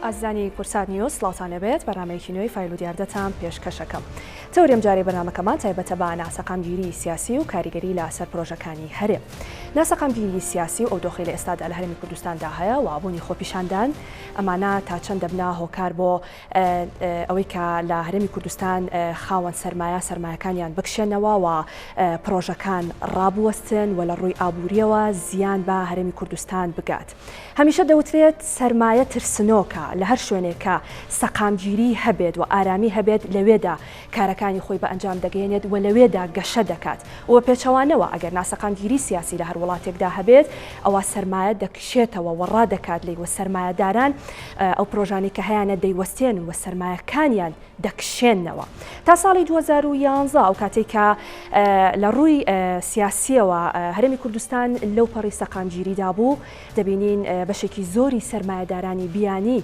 ئازیزانی کوردسات نیوز سڵاوتان لێبێت بەرنامەیەکی نوێی فایل و دیاردەتان پێشکەشەکەم تەوەری ئەم جارەی بەرنامەکەمان تایبەتە بە ناسەقامگیری سیاسی و کاریگەری لە سەر پرۆژەکانی هەرێم ناسەقامگیری سیاسی و ئەو دۆخەی لە ئێستادا لە هەرێمی کوردستاندا هەیە و بوونی خۆپیشاندان ئەمانە تا چەند دەبنە هۆکار بۆ ئەوەی کە لە هەرێمی کوردستان خاوەن سەرمایە سەرمایەکانیان بکشێنەوە و پرۆژەکان ڕابوەستن و لە ڕووی ئابووریەوە زیان بە هەرێمی کوردستان بگات. هەمیشە دەوترێت سەرمایە ترسنۆکە، لە هەر شوێنێک کە سەقامگیری هەبێت و ئارامی هەبێت لەوێدا کارەکانی خۆی بە ئەنجام دەگەیەنێت و لەوێدا گەشە دەکات و بە پێچەوانەوە ئەگەر ناسەقامگیری سیاسی لە هەر وڵاتێکدا هەبێت ئەوا سەرمایە دەکشێتەوە و ڕادەکات لێی و سەرمایەداران ئەو پرۆژانەی کە هەیانە دەیوەستێنن و سەرمایەکانیان دەکشێنەوە. تا ساڵی 2011 ئەو کاتەی کە لە ڕووی سیاسییەوە هەرێمی کوردستان لەو پەڕی سەقامگیریدا بوو، دەبینین بەشێکی زۆری سەرمایەدارانی بیانی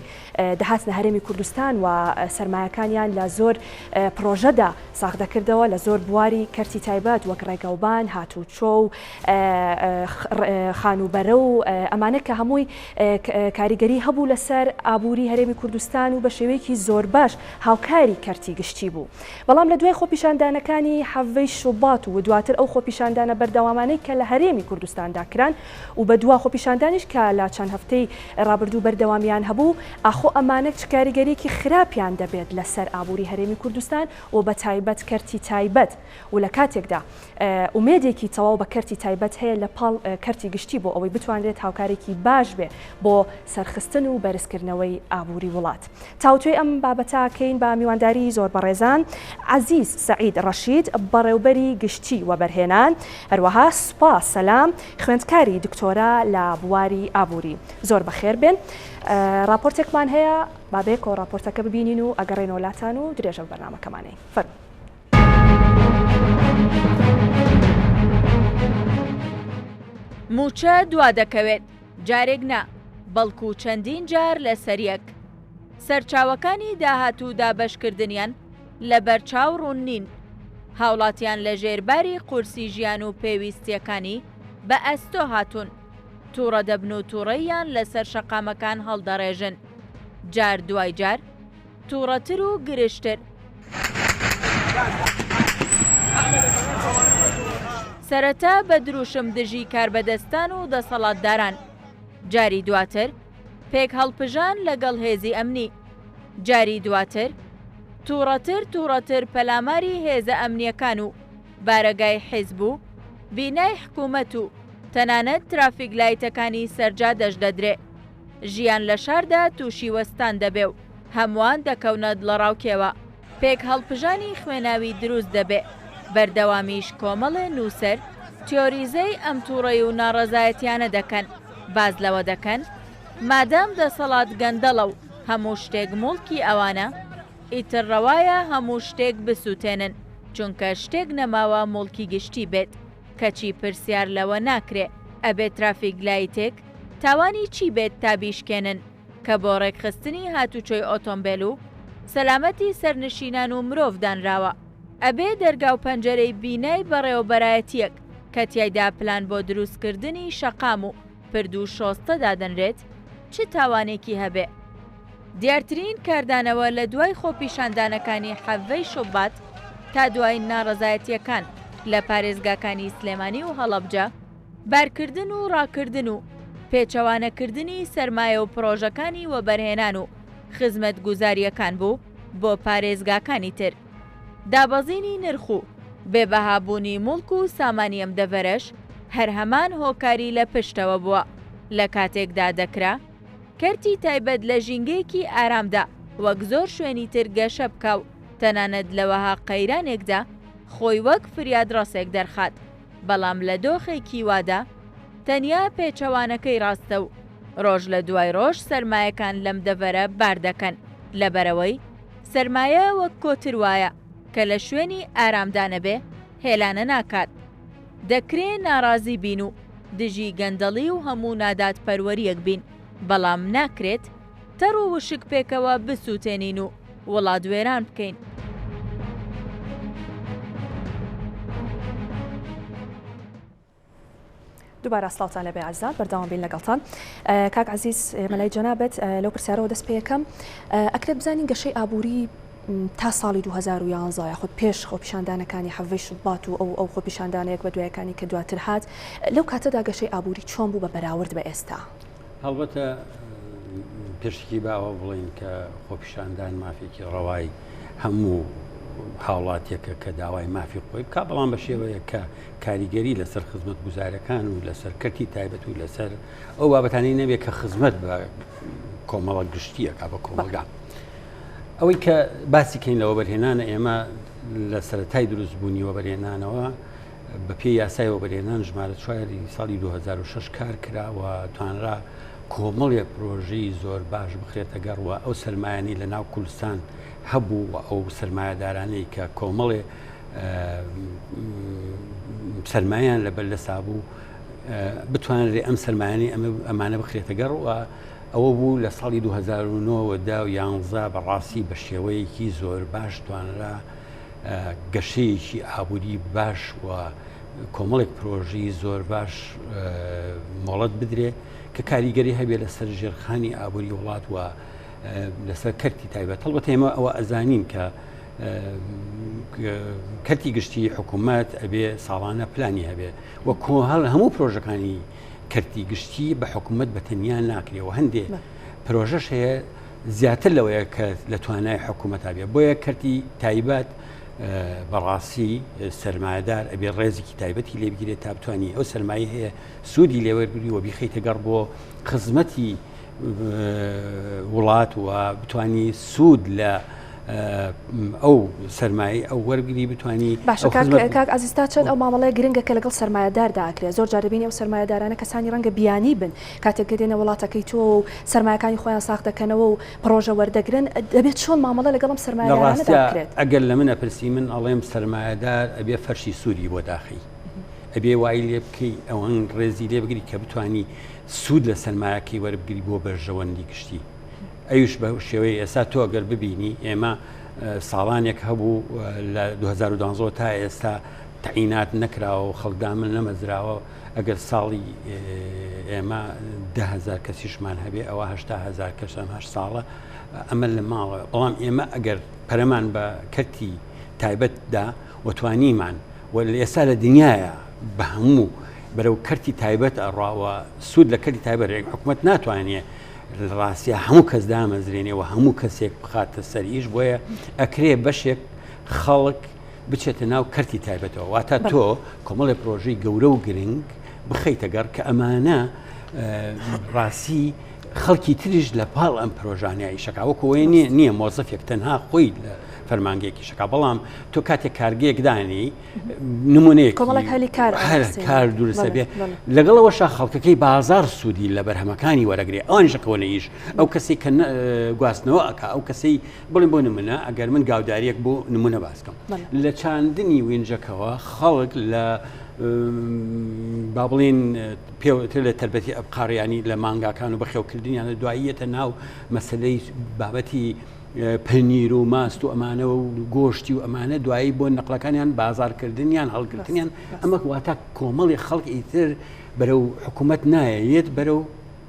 دەهاتنە هەرێمی کوردستان و سەرمایەکانیان لە زۆر پڕۆژەدا ساغ دەکردەوە لە زۆر بواری کەرتی تایبەت وەک ڕێگەوبان، هاتوچۆ و خانووبەرە و ئەمانە کە هەمووی کاریگەری هەبوو لەسەر ئابووری هەرێمی کوردستان و بە شێوەیەکی زۆر باش هاوکاری کەرتی گشتی بوو. بەڵام لە دوای خۆپیشاندانەکانی حەڤەی شوبات و دواتر ئەو خۆپیشاندانە بەردەوامانەی کە لە هەرێمی کوردستاندا کران و بە دوا خۆپیشاندانیش کە لە چەند هەفتەی ڕابردوو بەردەوامیان هەبوو، ئاخۆ ئەمانە چ کاریگەریەکی خراپیان دەبێت لەسەر ئابووری هەرێمی کوردستان و بە تایبەت کەرتی تایبەت و لە کاتێکدا ئومێدێکی تەواو بە کەرتی تایبەت هەیە لە پاڵ کەرتی گشتی بۆ ئەوەی بتوانرێت هاوکارێکی باش بێ بۆ سەرخستن و بەرزکردنەوەی ئابووری وڵات. تاوتوێی ئەم بابەتە کەین بە میوانداری زۆر بەڕێزان عەزیز سەعید ڕەشید بەڕێوبەری گشتی وەبەرهێنان، هەروەها سوپا سەلام خوێندکاری دکتۆرا لە بواری ئابووری. زۆر بەخێر بێن. ڕاپۆرتێکمان هەیە با بەیەکەوە ڕاپۆرتەکە ببینین و ئەگەڕێینەوە لاتان و درێژە بە بەرنامەکەمانەین. فەرموون. مووچە دوادەکەوێت، جارێک نا، بەڵکو چەندین جار لەسەریەک. سەرچاوەکانی داهات و دابەشکردنیان لەبەرچاو ڕوون نین. هاوڵاتیان لەژێر باری قورسی ژیان و پێویستییەکانی بە ئەستۆ هاتوون، توڕە دەبن و توڕەییان لەسەر شەقامەکان هەڵدەڕێژن. جار دوای جار توڕەتر و گرژتر. سەرەتا بە دروشم دژی کاربەدەستان و دەسەڵاتداران، جاری دواتر پێکهەڵپژان لەگەڵ هێزی ئەمنی، جاری دواتر توڕەتر توڕەتر پەلاماری هێزە ئەمنیەکان و بارەگای حیزب و بینای حکومەت و تەنانەت ترافیک لایتەکانی سەرجادەش دەدرێ. ژیان لە شاردا تووشی وەستان دەبێ و هەمووان دەکەونە دڵەڕاوکێوە. پێکهەڵپژانی خوێناوی دروست دەبێ. بەردەوامیش کۆمەڵێ نووسەر تیۆریزەی ئەم تووڕەی و ناڕەزایەتیانە دەکەن، باس لەوە دەکەن مادام دەسەڵات گەندەڵە و هەموو شتێک موڵکی ئەوانە، ئیتر ڕەوایە هەموو شتێک بسووتێنن، چونکە شتێک نەماوە موڵکی گشتی بێت. کەچی پرسیار لەوە ناکرێ ئەبێ ترافیک لایتێک تاوانی چی بێت تا بیشکێنن کە بۆ ڕێکخستنی هاتوچۆی ئۆتۆمبێل و سەلامەتی سەرنشینان و مرۆڤ دانراوە. ئەبێ دەرگا و پەنجەرەی بینای بەڕێوەبەرایەتیەک کە تیایدا پلان بۆ دروستکردنی شەقام و پرد و شۆستە دادەنرێت چ تاوانێکی هەبێ؟ دیارترین کاردانەوە لە دوای خۆپیشاندانەکانی حەڤەی شوبات تا دوایین ناڕەزایەتییەکان لە پارێزگاکانی سلێمانی و هەڵەبجە، بارکردن و ڕاکردن و پێچەوانەکردنی سەرمایە و پڕۆژەکانی وەبەرهێنان و خزمەتگوزارییەکان بوو بۆ پارێزگاکانی تر. دابەزینی نرخ و بێ بەهابوونی موڵک و سامانی ئەم دەڤەرەش هەر هەمان هۆکاری لە پشتەوە بووە، لە کاتێکدا دەکرا کەرتی تایبەت لە ژینگەیەکی ئارامدا وەک زۆر شوێنی تر گەشە بکا و تەنانەت لە وەها قەیرانێکدا خۆی وەک فریادڕەسێک دەرخات، بەڵام لە دۆخێکی وادا تەنیا پێچەوانەکەی ڕاستە و ڕۆژ لە دوای ڕۆژ سەرمایەکان لەم دەڤەرە بار دەکەن لەبەرئەوەی سەرمایە وەک کۆتر وایە کە لە شوێنی ئارامدا نەبێ هێلانە ناکات. دەکرێ ناڕازی بین و دژی گەندەڵی و هەموو نادادپەروەرییەک بین، بەڵام ناکرێت تەڕ و وشک پێکەوە بسووتێنین و وڵات وێران بکەین. دووبارە سڵاوتان لێبێ ئازیزان بەردەوام بین لەگەڵتان کاک عزیز مەلای جەنابت لەو پرسیارەوە دەست پێەکەم ئەکرێت بزانین گەشەی ئابووری تا ساڵی 2011 یاخود پێش خۆپیشاندانەکانی حەڤەی شوبات و ئەو ئەو خۆپیشاندانەیەک بە دوایەکانی کە دواتر هات لەو کاتەدا گەشەی ئابووری چۆن بوو بە بەراورد بە ئێستا؟ هەڵبەتە پێشکی باوە بڵین کە خۆپیشاندان مافێکی ڕەوای هەموو هاوڵاتیەکە کە داوای مافی خۆی بک بەڵام بە شێوەیە کە کاریگەری لەسەر خزمەت گوزارەکان و لەسەر کەرتی تایبەت و لەسەر ئەو بابەتانی نەبێت کە خزمەت بە کۆمەڵە گشتیەکە بە کۆمەڵگا. ئەوەی کە باسی کەین لە وەبەرهێنانە ئێمە لە سەرەتای دروستبوونی وەبەرهێنانەوە بە پێی یاسای وەبەرهێنان ژمارە چواری ساڵی 2006 کار کرا و توانرا کۆمەڵێ پرۆژەی زۆر باش بخرێتە گەڕ و ئەو سەرمایانی لە ناو کوردستان هەبوو و ئەو سەرمایەدارانەی کە کۆمەڵێ سەرمایان لە بەردەسا بوو بتوانرێ ئەم سەرمایانی ئەمانە بخرێتە گەڕ و ئەوە بوو لە ساڵی 2009 دا و یانزە بەڕاستی بە شێوەیەکی زۆر باش توانرا گەشەیەکی ئابووری باش و کۆمەڵێک پرۆژەی زۆر باش مۆڵەت بدرێ کە کاریگەری هەبێ لەسەر ژێرخانی ئابووری وڵات و لەسەر کەرتی تایبەت هەڵبەت ئێمە ئەوە ئەزانین کە کەرتی گشتی حکوومەت ئەبێ ساڵانە پلانی هەبێ و کۆهەڵ هەموو پرۆژەکانی کەرتی گشتی بە حکوومەت بە تەنیا ناکرێ و هەندێ پرۆژەش هەیە زیاتر لەوەیە کە لە توانای حکوومەتا بێ بۆیە کەرتی تایبەت بەڕاستی سەرمایەدار ئەبێ ڕێزێکی تایبەتی لێ بگیرێت تا بتانی ئەو سەرمایە هەیە سوودی لێوەرگری و بیخەیتە گەڕ بۆ خزمەتی وڵات و بتانی سوود لە ئەو سەرمایەی ئەو وەرگری بتانی باشە کاک عەزیز تا چەند ئەو مامەڵەیە گرنگە کە لەگەڵ سەرمایەداردا ئەکرێت زۆر جار دەبینی ئەو سەرمایەدارانە کەسانی ڕەنگە بیانی بن کاتێک کە دێنە وڵاتەکەی تۆ و سەرمایەکانی خۆیان ساغ دەکەنەوە و پڕۆژە وەردەگرن دەبێت چۆن مامەڵە لەگەڵ ئەم لە سەرمایەدارانەدا ڕاستیا بکرێت؟ ئەگەر لە من ئەپرسی من ئەڵێم سەرمایەدار ئەبێ فەرشی سووری بۆ داخەی ئەبێ وای لێ بکەی ئەوەن ڕێزی لێ بگری کە بتانی سوود لە سەرمایەکەی وەربگری بۆ بەرژەوەندی گشتی ئەویش بە شێوەی ئێستا تۆ گەر ببینی ئێمە ساڵانێک هەبوو لە 2012 تا ئێستا تەعینات نەکراوە و خەڵکدامن نەمەزراوە ئەگەر ساڵی ئێمە دههزار کەسیشمان هەبێ ئەوە هزار کەس ئەم هەشت ساڵە ئەمە لە ماڵە بەڵام ئێمە ئەگەر پەرەمان بە کەرتی تایبەتدا و توانیمان و لە ئێستا لە دنیاە بە هەموو بەرەو کەرتی تایبەت ئەڕاوە سوود لە کەرتی تایبەت حکوومەت ناتوانێت لە ڕاستیا هەموو کەس دامەزرێنێ و هەموو کەسێک بخاتە سەر ئیش بۆیە ئەکرێ بەشێک خەڵک بچێتە ناو کەرتی تایبەتەوە واتە تۆ کۆمەڵی پرۆژەی گەورە و گرنگ بخەیتە گەڕ کە ئەمانە ڕاستی خەڵکی تریش لە پاڵ ئەم پرۆژانە ئیشەکە وەکەوەی نییە نییە مۆزەفێک تەنها خۆی لە فەرمانگەیەکی شەکا بەڵام تۆ کاتێک کارگەیەک دانی نمونەیەک کۆمەڵێک هەلی کار هەر کار دروستە بێ لەگەڵ ئەوەشا خەڵکەکەی بازار سوودی لە بەرهەمەکانی وەرەگرێ ئەوانیش ئەکەونە ئیش ئەو کەسی کە گواستنەوە ئەکا ئەو کەسی بڵێن بۆ نمونە ئەگەر من گاوداریەک بۆ نمونە باسکەم لە چاندنی وینجەکەوە خەڵک لە با بڵین پێوتر لە تربەتی ئەبقاریانی لە مانگاکان و بەخێوکردنیان لە دواییەتە ناو مەسلەی بابەتی پەنیر و ماست و ئەمانە و گۆشتی و ئەمانە دوایی بۆ نەقلەکانیان بازارکردنیان هەڵگرتنیان ئەمە واتە کۆمەڵی خەڵک ئیتر بەرەو حکوومەت نایەت بەرەو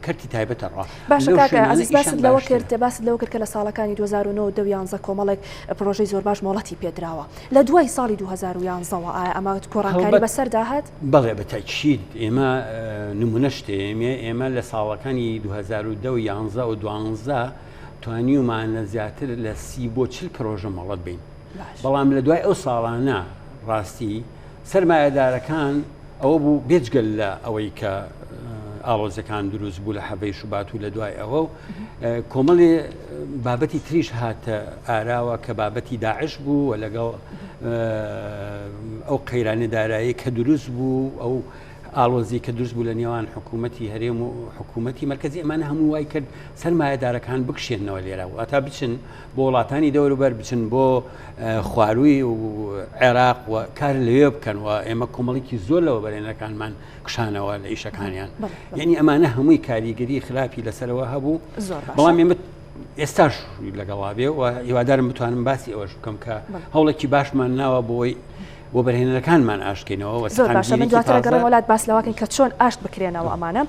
کەرتی تایبەتە ڕا باشە کاکە عەزیز باست لەوە کرد باست لەوە کرد کە لە ساڵەکانی 2009 دە و یانزە کۆمەڵێک پرۆژەی زۆر باش مۆڵەتی پێدراوە لە دوای ساڵی 2011ەوە ئایا ئەمە گۆڕانکاری بەسەردا هات؟ بەڵێ بە تەئکید ئێمە نمونە شتێمێ ئێمە لە ساڵەکانی 2010 و 11 و 12 توانیومانە زیاتر لە سی بۆ چل پرۆژە مۆڵەت بین بەڵام لە دوای ئەو ساڵانە ڕاستی سرمایەدارەکان ئەوە بوو بێجگەل لە ئەوەی کە ئاڵۆزەکان دروست بوو لە حەبەی شوبات و لە دوای ئەوە و کۆمەڵی بابەتی تریش هاتە ئاراوە کە بابەتی داعش بوو و لەگەڵ ئەو قەیرانی دارایی کە دروست بوو ئەو ئاڵۆزی کە دروست بوو لە نێوان حکوومەتی هەرێم و حکوومەتی مەرکەزی ئەمانە هەموو وای کرد سەرمایەدارەکان بکشێنەوە لێرە واتا بچن بۆ وڵاتانی دەوروبەر بچن بۆ خوارووی و عێراق و کار لەوێ بکەن و ئێمە کۆمەڵێکی زۆر لەوە بەرێنەکانمان کشانەوە لە ئیشەکانیان یعنی ئەمانە هەمووی کاریگەری خراپی لەسەرەوە هەبوو بەڵام ئێمە ئێستاش لەگەڵا بێ و هیوادارم بتوانم باسی ئەوەش بکەم کە هەوڵێکی باشمان ناوە بۆی. وەبەرهێنەرەکانمان ئاشتکەینەوە و زۆر باشە من سەقامگیریی دواتر تازە ئەگەڕێمەوە لات باس لەوە کەین کە چۆن ئاشت بکرێنەوە ئەمانە.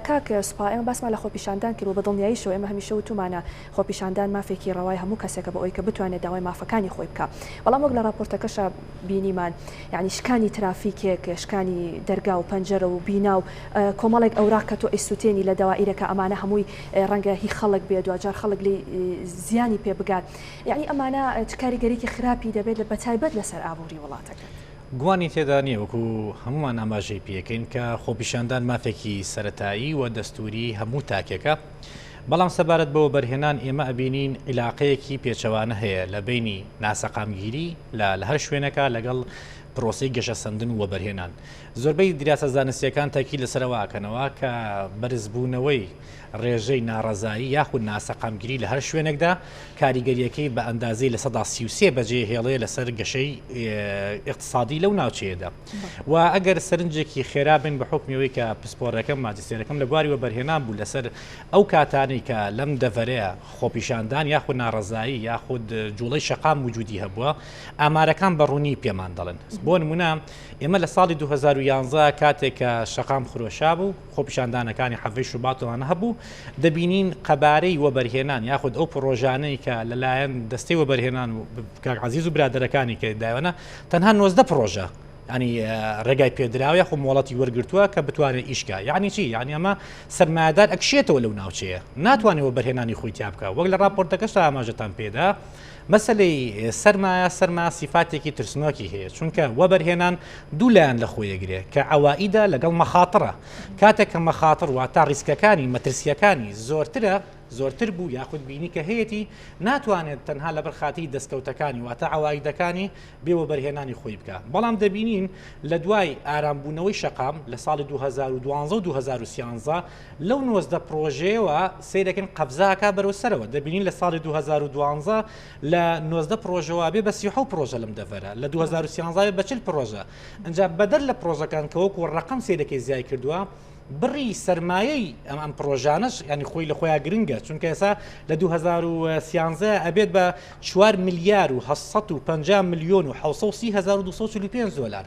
کاک سوپا ئێمە باسمان لە خۆپیشاندان کرد و بە دڵنیاییشەوە ئێمە هەمیشە وتومانە خۆپیشاندان مافێکی ڕەوای هەموو کەسێکە بۆ ئەوەی کە بتوانێت داوای مافەکانی خۆی بکا بەڵام وەک لە ڕاپۆرتەکەشا بینیمان یانی شکانی ترافیکێک شکانی دەرگا و پەنجەرە و بینا و کۆمەڵێک ئەوراق کە تۆ ئەیسوتێنی لە دەوائیرەکە ئەمانە هەمووی ڕەنگە هی خەڵک بێ دواجار خەڵک لێی زیانی پێ بگات یانی ئەمانە چ کاریگەریکی خراپی دەبێت لە بەتایبەت لەسەر ئابووری وڵاتەکەت؟ گومانی تێدا نییە وەکو هەموومان ئاماژەی پێکەین کە خۆپیشاندان مافێکی سەرەتایی و دەستووری هەموو تاکێکە، بەڵام سەبارەت بە وەبەرهێنان ئێمە ئەبینین عیلاقەیەکی پێچەوانە هەیە لە بەینی ناسەقامگیری لە لە هەر شوێنێکا لەگەڵ پرۆسەی گەشەسەندن و وەبەرهێنان. زۆربەی دیراسە زانستییەکان تەئکید لەسەر ئەوە ئەکەنەوە کە بەرزبوونەوەی ڕێژەی ناڕەزایی یاخود ناسەقامگیری لە هەر شوێنێکدا کاریگەرییەکەی بە ئەندازەی 33% بەجێ هێڵێ لەسەر گەشەی ئیقتسادی لەو ناوچەیەدا و ئەگەر سەرنجێکی خێرا بن بە حوکمی ئەوەی کە پسپۆڕەکەم ماجستێرەکەم لە بواری وەبەرهێنان بوو لەسەر ئەو کاتانەی کە لەم دەڤەرەیە خۆپیشاندان یاخود ناڕەزایی یاخود جوڵەی شەقام وجودی هەبووە ئامارەکان بە ڕوونی پێمان دەڵێن بۆ نمونە ئێمە لە ساڵی 2011 کاتێک کە شەقام خرۆشا بوو خۆپیشاندانەکانی حەڤەی شوبات ئەوانە هەبوو، دەبینین قەبارەی وەبەرهێنان یاخود ئەو پڕۆژانەی کە لەلایەن دەستەی وەبەرهێنان و کاک عەزیز و برادەرەکانی کە دایانە تەنها 19 پڕۆژە ینی ڕێگای پێدراوە یاخود مۆڵەتی وەرگرتووە کە بتوانێت ئیشکا یعنی چی یعنی ئەمە سەرمایەدار ئەکشێتەوە لەو ناوچەیە ناتوانێت وەبەرهێنانی خۆی تیا بکە وەک لە راپۆرتەکەشدا ئاماژەتان پێدا مەسەلەی سەرمایە، سەرمایە سیفاتێکی ترسنۆکی هەیە، چونکە وەبەرهێنان دوو لایەن لە خۆی ئەگرێ کە عەوائیدە لەگەڵ مەخاتڕە، کاتێک کە مەخاتڕ واتە ڕیسکەکانی، مەترسییەکانی زۆرترە، زۆرتر بوو یاخود بینی کە هەیەتی، ناتوانێت تەنها لەبەر خاتری دەستکەوتەکانی واتە عەوائیدەکانی بێ وەبەرهێنانی خۆی بکا. بەڵام دەبینین لە دوای ئارامبوونەوەی شەقام لە ساڵی 2012 و 2013 لەو 19 پڕۆژەیەوە سەیرەکەین قەفزە ئەکا بەرەو سەرەوە، دەبینین لە ساڵی 2012 لە 19 پڕۆژەوە بێ بە 37 پڕۆژە لەم دەڤەرە، لە 2013 بێ بە 40 پڕۆژە. ئینجا بەدەر لە پڕۆژەکان کە وەکو ڕەقەم سەیرەکەی زیای کردووە، بڕی سەرمایەی ئەم ئەم پڕۆژانەش ینی خۆی لە خۆیان گرنگە چونکە ئێستا لە 2013 ئەبێت بە 4 ملیار و 850 ملیۆن و 730 هەزار و 245 دۆلار.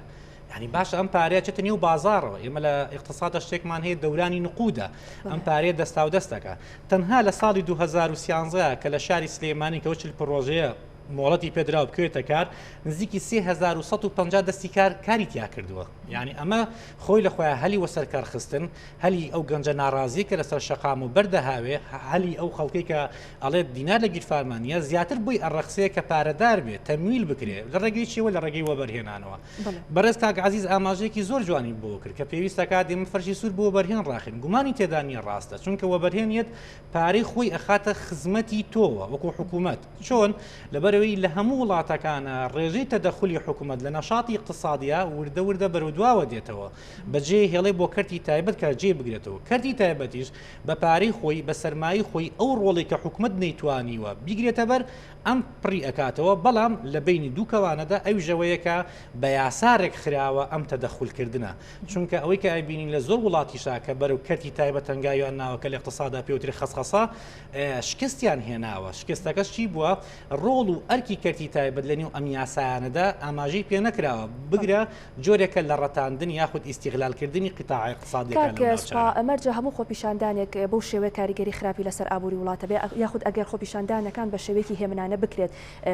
یعنی باشە ئەم پارەیە چێتە نێو بازاڕەوە ئێمە لە ئیقتسادە شتێکمان هەیە دەورانی نقودە ئەم پارەیە دەستا و دەستەکە تەنها لە ساڵی 2013 کە لە شاری سلێمانی کەەوە چل پڕۆژەیە مۆڵەتی پێدراو بکەوێتە کار نزیکی 3150 دەستی کار کاری تیا کردووە یعنی ئەمە خۆی لە خۆیان هەلی وەسەرکارخستن هەلی ئەو گەنجە ناڕازی کە لەسەر شەقام و بەردەهاوێ هەلی ئەو خەڵکی کە ئەڵێت دینار لە گیرفانمان نییە زیاتر بۆی ئەڕەخسێ کە پارەدار بێت تەمویل بکرێ لە ڕێگەی چیەوە لە ڕێگەی وەبەرهێنانەوە بەڕێز کاک عەزیز ئاماژەیەکی زۆر جوانی بۆ کرد کە پێویستە کات ئێمە فەرشی سوور بۆ وەبەرهێن ڕاخین گومانی تێدا نییە ڕاستە چونکە وەبەرهێن یەت پارەی خۆی ئەخاتە خزمەتی تۆوە وەکو حکوومەت چۆن لەبەرەوەی لە هەموو وڵاتەکانە ڕێژەی تەدەخلی حکوومەت لە نەشاتی اقتصادیە وردە وردە بەرەو دواوە دێتەوە بەجێ هێڵێ بۆ کەرتی تایبەت کە جێ بگرێتەوە کەرتی تایبەتیش بە پارەی خۆی بە سەرمایەی خۆی ئەو ڕۆڵی کە حکوومەت نەیتوانیوە بیگرێتە بەر ئەم پڕی ئەکاتەوە، بەڵام لە بەینی دوو کەوانەدا ئەویش ئەوەیە کە بە یاسا رێکخراوە ئەم تەدەخول کردنە، چونکە ئەوەی کە ئەبینین لە زۆر وڵاتیشا کە بەرەو کەرتی تایبەت هەنگاویان ناوە کە لە ئیقتسادا پێ وترێ خەسخەسە شکستیان هێناوە، شکستەکەش چی بووە؟ ڕۆڵ و ئەرکی کەرتی تایبەت لە نێو ئەم یاسایانەدا ئاماژەی پێ نەکراوە، بگرە جۆرێکە لە ڕەتاندن یاخود ئیستیغلالکردنی قیتاعە ئیقتسادییەکان کاک لەو سوپا، ناوچانە. مەرجە هەموو خۆپیشاندانێک بەو شێوەیە کاریگەری خراپی لەسەر ئابووری وڵات هەبێ، یاخود ئەگەر خۆپیشاندانەکان بە شێوەیەکی هێمنانە بکرێت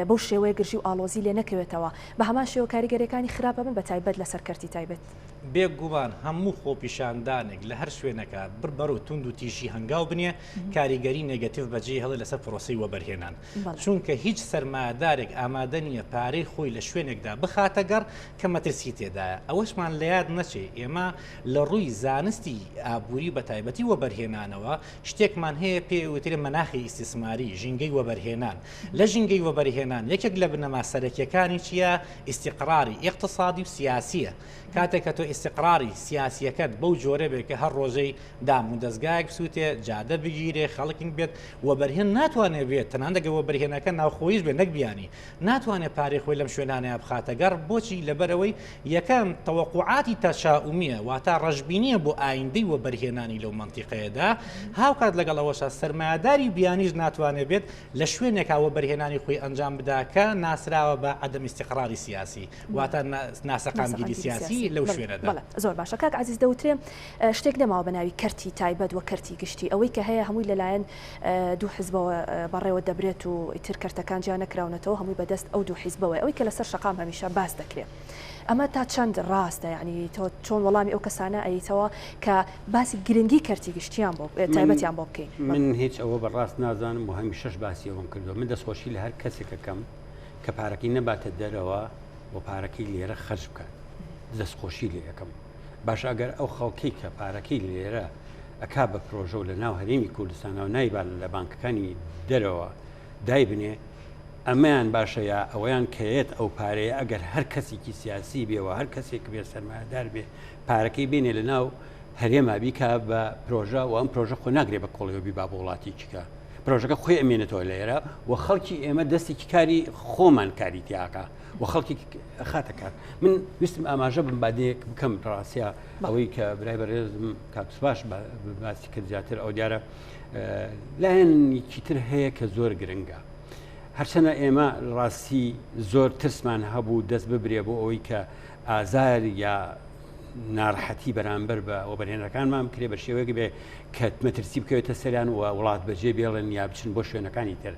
بەو شێوەیە گرژی و ئاڵۆزی لێ نەکەوێتەوە، بە هەمان شێوە کاریگەریەکانی خراپ ئەبن بە تایبەت لەسەر کەرتی تایبەت؟ بێ گومان هەموو خۆپیشاندانێک لە هەر شوێنێکا بڕ بەرەو توند و تیژی هەنگاو بنێ کاریگەری نێگەتیڤ بەجێ هێڵێ لەسەر پرۆسەی وەبەرهێنان. چونکە هیچ سەرمایەدارێک ئامادە نییە پارەی خۆی لە شوێنێکدا بخاتە گەڕ کە مەترسی تێدایە. ئەوەشمان لە یاد نەچێ ئێمە لە ڕووی زانستی ئابووری بە تایبەتی وەبەرهێنانەوە شتێکمان هەیە پێی ئەوترێ مەناخی ئیستیسماری، ژینگەی وەبەرهێنان. لە ژینگەی وەبەرهێنان یەکێک لە بنەما سەرەکییەکانی چییە؟ ئیستیقراری ئیقتسادی و سیاسییە. کاتێک کە تۆ. ئیستیقراری سیاسیەکەت بەو جۆرە بێت کە هەر ڕۆژەی دام و دەزگایەک بسووتێ، جادە بگیرێ، خەڵک بێت، وەبەرهێن ناتوانێت بێت، تەنانەت ئەگەر وەبەرهێنەکە ناوخۆییش بێت نەک بیانی، ناتوانێت پارەی خۆی لەم شوێنانەیا بخاتە گەڕ، بۆچی؟ لەبەرئەوەی یەکەم تەوەقوعاتی تەشائومییە، واتە ڕەشبینییە بۆ ئایندەی وەبەرهێنانی لەو مەنتیقەیەدا، هاوکات لەگەڵ ئەوەشا سەرمایەداری بیانیش ناتوانێت بێت لە شوێنێکا وەبەرهێنانی خۆی ئەنجام بدا کە ناسراوە بە عەدەم ئیستیقراری سیاسی، واتە ناسەقامگیری سیاسی لەو شوێنەدا. بەڵێ زۆر باشە کاک عەزیز دەوترێ شتێک نەماوە بە ناوی کەرتی تایبەت و کەرتی گشتی ئەوەی کە هەیە هەمووی لەلایەن دوو حزبەوە بەڕێوە دەبرێت و ئیتر کەرتەکان جیا نەکراونەتەوە هەمووی بەدەست ئەو دوو حیزبەوەیە ئەوەی کە لەسەر شەقام هەمیشە باس دەکرێ ئەمە تا چەند ڕاستە یعنی تۆ چۆن وەڵامی ئەو کەسانە ئەیتەوە کە باسی گرنگی کەرتی گشتیان بۆ تایبەتیان بۆ بکەین؟ من هیچ ئەوە بە ڕاست نازانم و هەمیشەش باسی ئەوەم کردووە من دەستخۆشی لە هەر کەسێکەکەم کە پارەکەی نەباتە دەرەوە و پارەکەی لێرە خەرج بکات دەستخۆشی لێ ئەکەم باشە ئەگەر ئەو خەڵکەی کە پارەکەی لێرە ئەکا بە پرۆژە و لە ناو هەرێمی کوردستانەوە نایبا لە بانکەکانی دەرەوە دایبنێ ئەمەیان باشە یا ئەوەیان کەیەت ئەو پارەیە ئەگەر هەر کەسێکی سیاسی بێ و هەر کەسێک بێ سەرمایەدار بێ پارەکەی بێنێ لە ناو هەرێما بیکا بە پرۆژە و ئەم پرۆژە خۆ ناگرێ بە کۆڵیەوە بیبا بۆ وڵاتێکی کە پرۆژەکە خۆی ئەمێنێتەوە لێرە و خەڵکی ئێمە دەستێکی کاری خۆمان کاری تیاکە و خەڵکی خاتە کار من ویستم ئاماژە بم بادەیەک بکەم ڕاستە ئەوەی کە برای بەڕێزم کاک سوپاش باسی کرد زیاتر ئەو دیارە لایەنێکی تر هەیە کە زۆر گرنگە هەرچەنە ئێمە ڕاستی زۆر ترسمان هەبوو دەست ببرێ بۆ ئەوەی کە ئازار یا ناڕەحەتی بەرامبەر بە وەبەرهێنەرەکانمان بکرێ بە شێوەیەک بێ کە مەترسی بکەوێتە سەریان و وڵات بەجێ بێڵن یا بچن بۆ شوێنەکانی تر.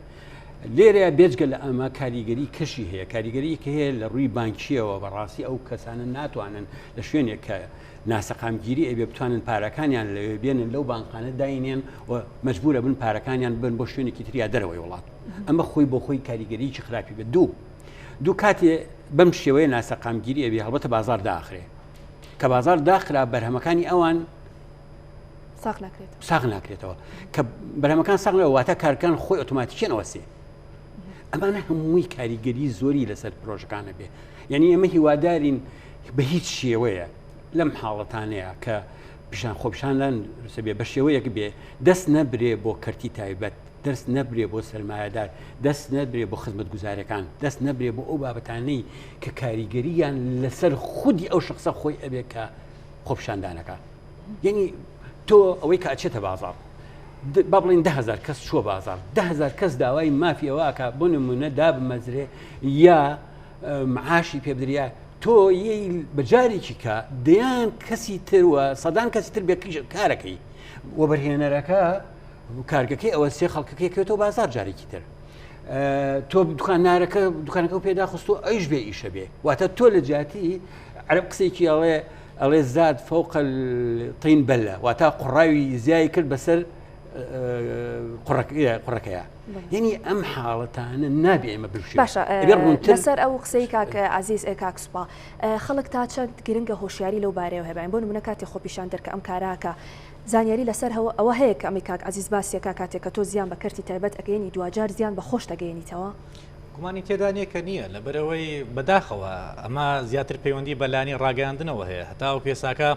لێرەیە بێجگە لە ئەمە کاریگەری کەشی هەیە کاریگەری کە هەیە لە ڕووی بانکیەوە بەڕاستی ئەو کەسانە ناتوانن لە شوێنێک کە ناسەقامگیری ئەبێ بتوانن پارەکانیان لەوێ بێنن لەو بانقانە داینێن و مەجبورە بن پارەکانیان بن بۆ شوێنێکی تریا دەرەوەی وڵات ئەمە خۆی بۆ خۆی کاریگەریی خراپی بێت دوو دوو کاتێ بەم شێوەیە ناسەقامگیری ئەبێ هەڵبەتە بازار داخرێ کە بازار داخرا بەرهەمەکانی ئەوان ساغ ناکرێت ساغ ناکرێتەوە کە بەرهەمەکان ساغ واتە کارکان خۆی ئۆتۆماتیکیانەوە سێ ئەمانە هەمووی کاریگەری زۆری لەسەر پرۆژەکانە بێ یعنی ئێمە هیوادارین بە هیچ شێوەیە لەم حاڵەتانەیە کە پیشان خۆپیشاندان بێ بە شێوەیەک بێ دەست نەبرێ بۆ کەرتی تایبەت دەست نەبرێ بۆ سەرمایەدار، دەست نەبرێ بۆ خزمەتگوزارەکان، دەست نەبرێ بۆ ئەو بابەتانەی کە کاریگەرییان لەسەر خودی ئەو شخصە خۆی ئەبێ کە خۆپیشاندانەکە. یعنی تۆ ئەوەی کە ئەچێتە بازاڕ با بڵێن دههزار کەس چووە بازاڕ دههزار کەس داوای مافی ئەوە بۆ نمونە دابمەزرێ یا معاشی پێ بدریا تۆ یەی بەجارێکی کە دەیان کەسی تر و سەدان کەسی تر بێ کارەکەی وەبەرهێنەرەکە کارگەکەی ئەوە سێ خەڵکەکەی کەوێتەوە بازار جارێکی تر تۆ دوکاندارەکە دوکانەکە پێدا خستۆ ئەیش بێ ئیشە بێ واتە تۆ لە جیاتی عرب قسێکی ئەڵێ ئەڵێ زاد فوق طین بەلە واتە قوڕاوی زیای کرد بەسەر قوڕەکەیە یعنی ئەم حاڵەتانە نابێ ئێمە بشێ باشە لەسەر ئەو قسەی کاک عزیز کاک سوپا خەڵک تا چەند گرنگە هۆشیاری لەو بارەیەوە هەبێ بۆ نمونە کاتی خۆپیشان دەرکە ئەم کاراکە زانیاری لەسەر ئەوە هەیە کە ئەمەی کاک عەزیز باسی ئەکا کاتێک کە تۆ زیان بە کەرتی تایبەت ئەگەیەنی دواجار زیان بە خۆشت ئەگەیەنیتەوە؟ گومانی تێدا نییە کە نییە، لەبەرئەوەی بەداخەوە ئەمە زیاتر پەیوەندی بە لانی ڕاگەیاندنەوە هەیە، هەتاوەکو ئێستاکە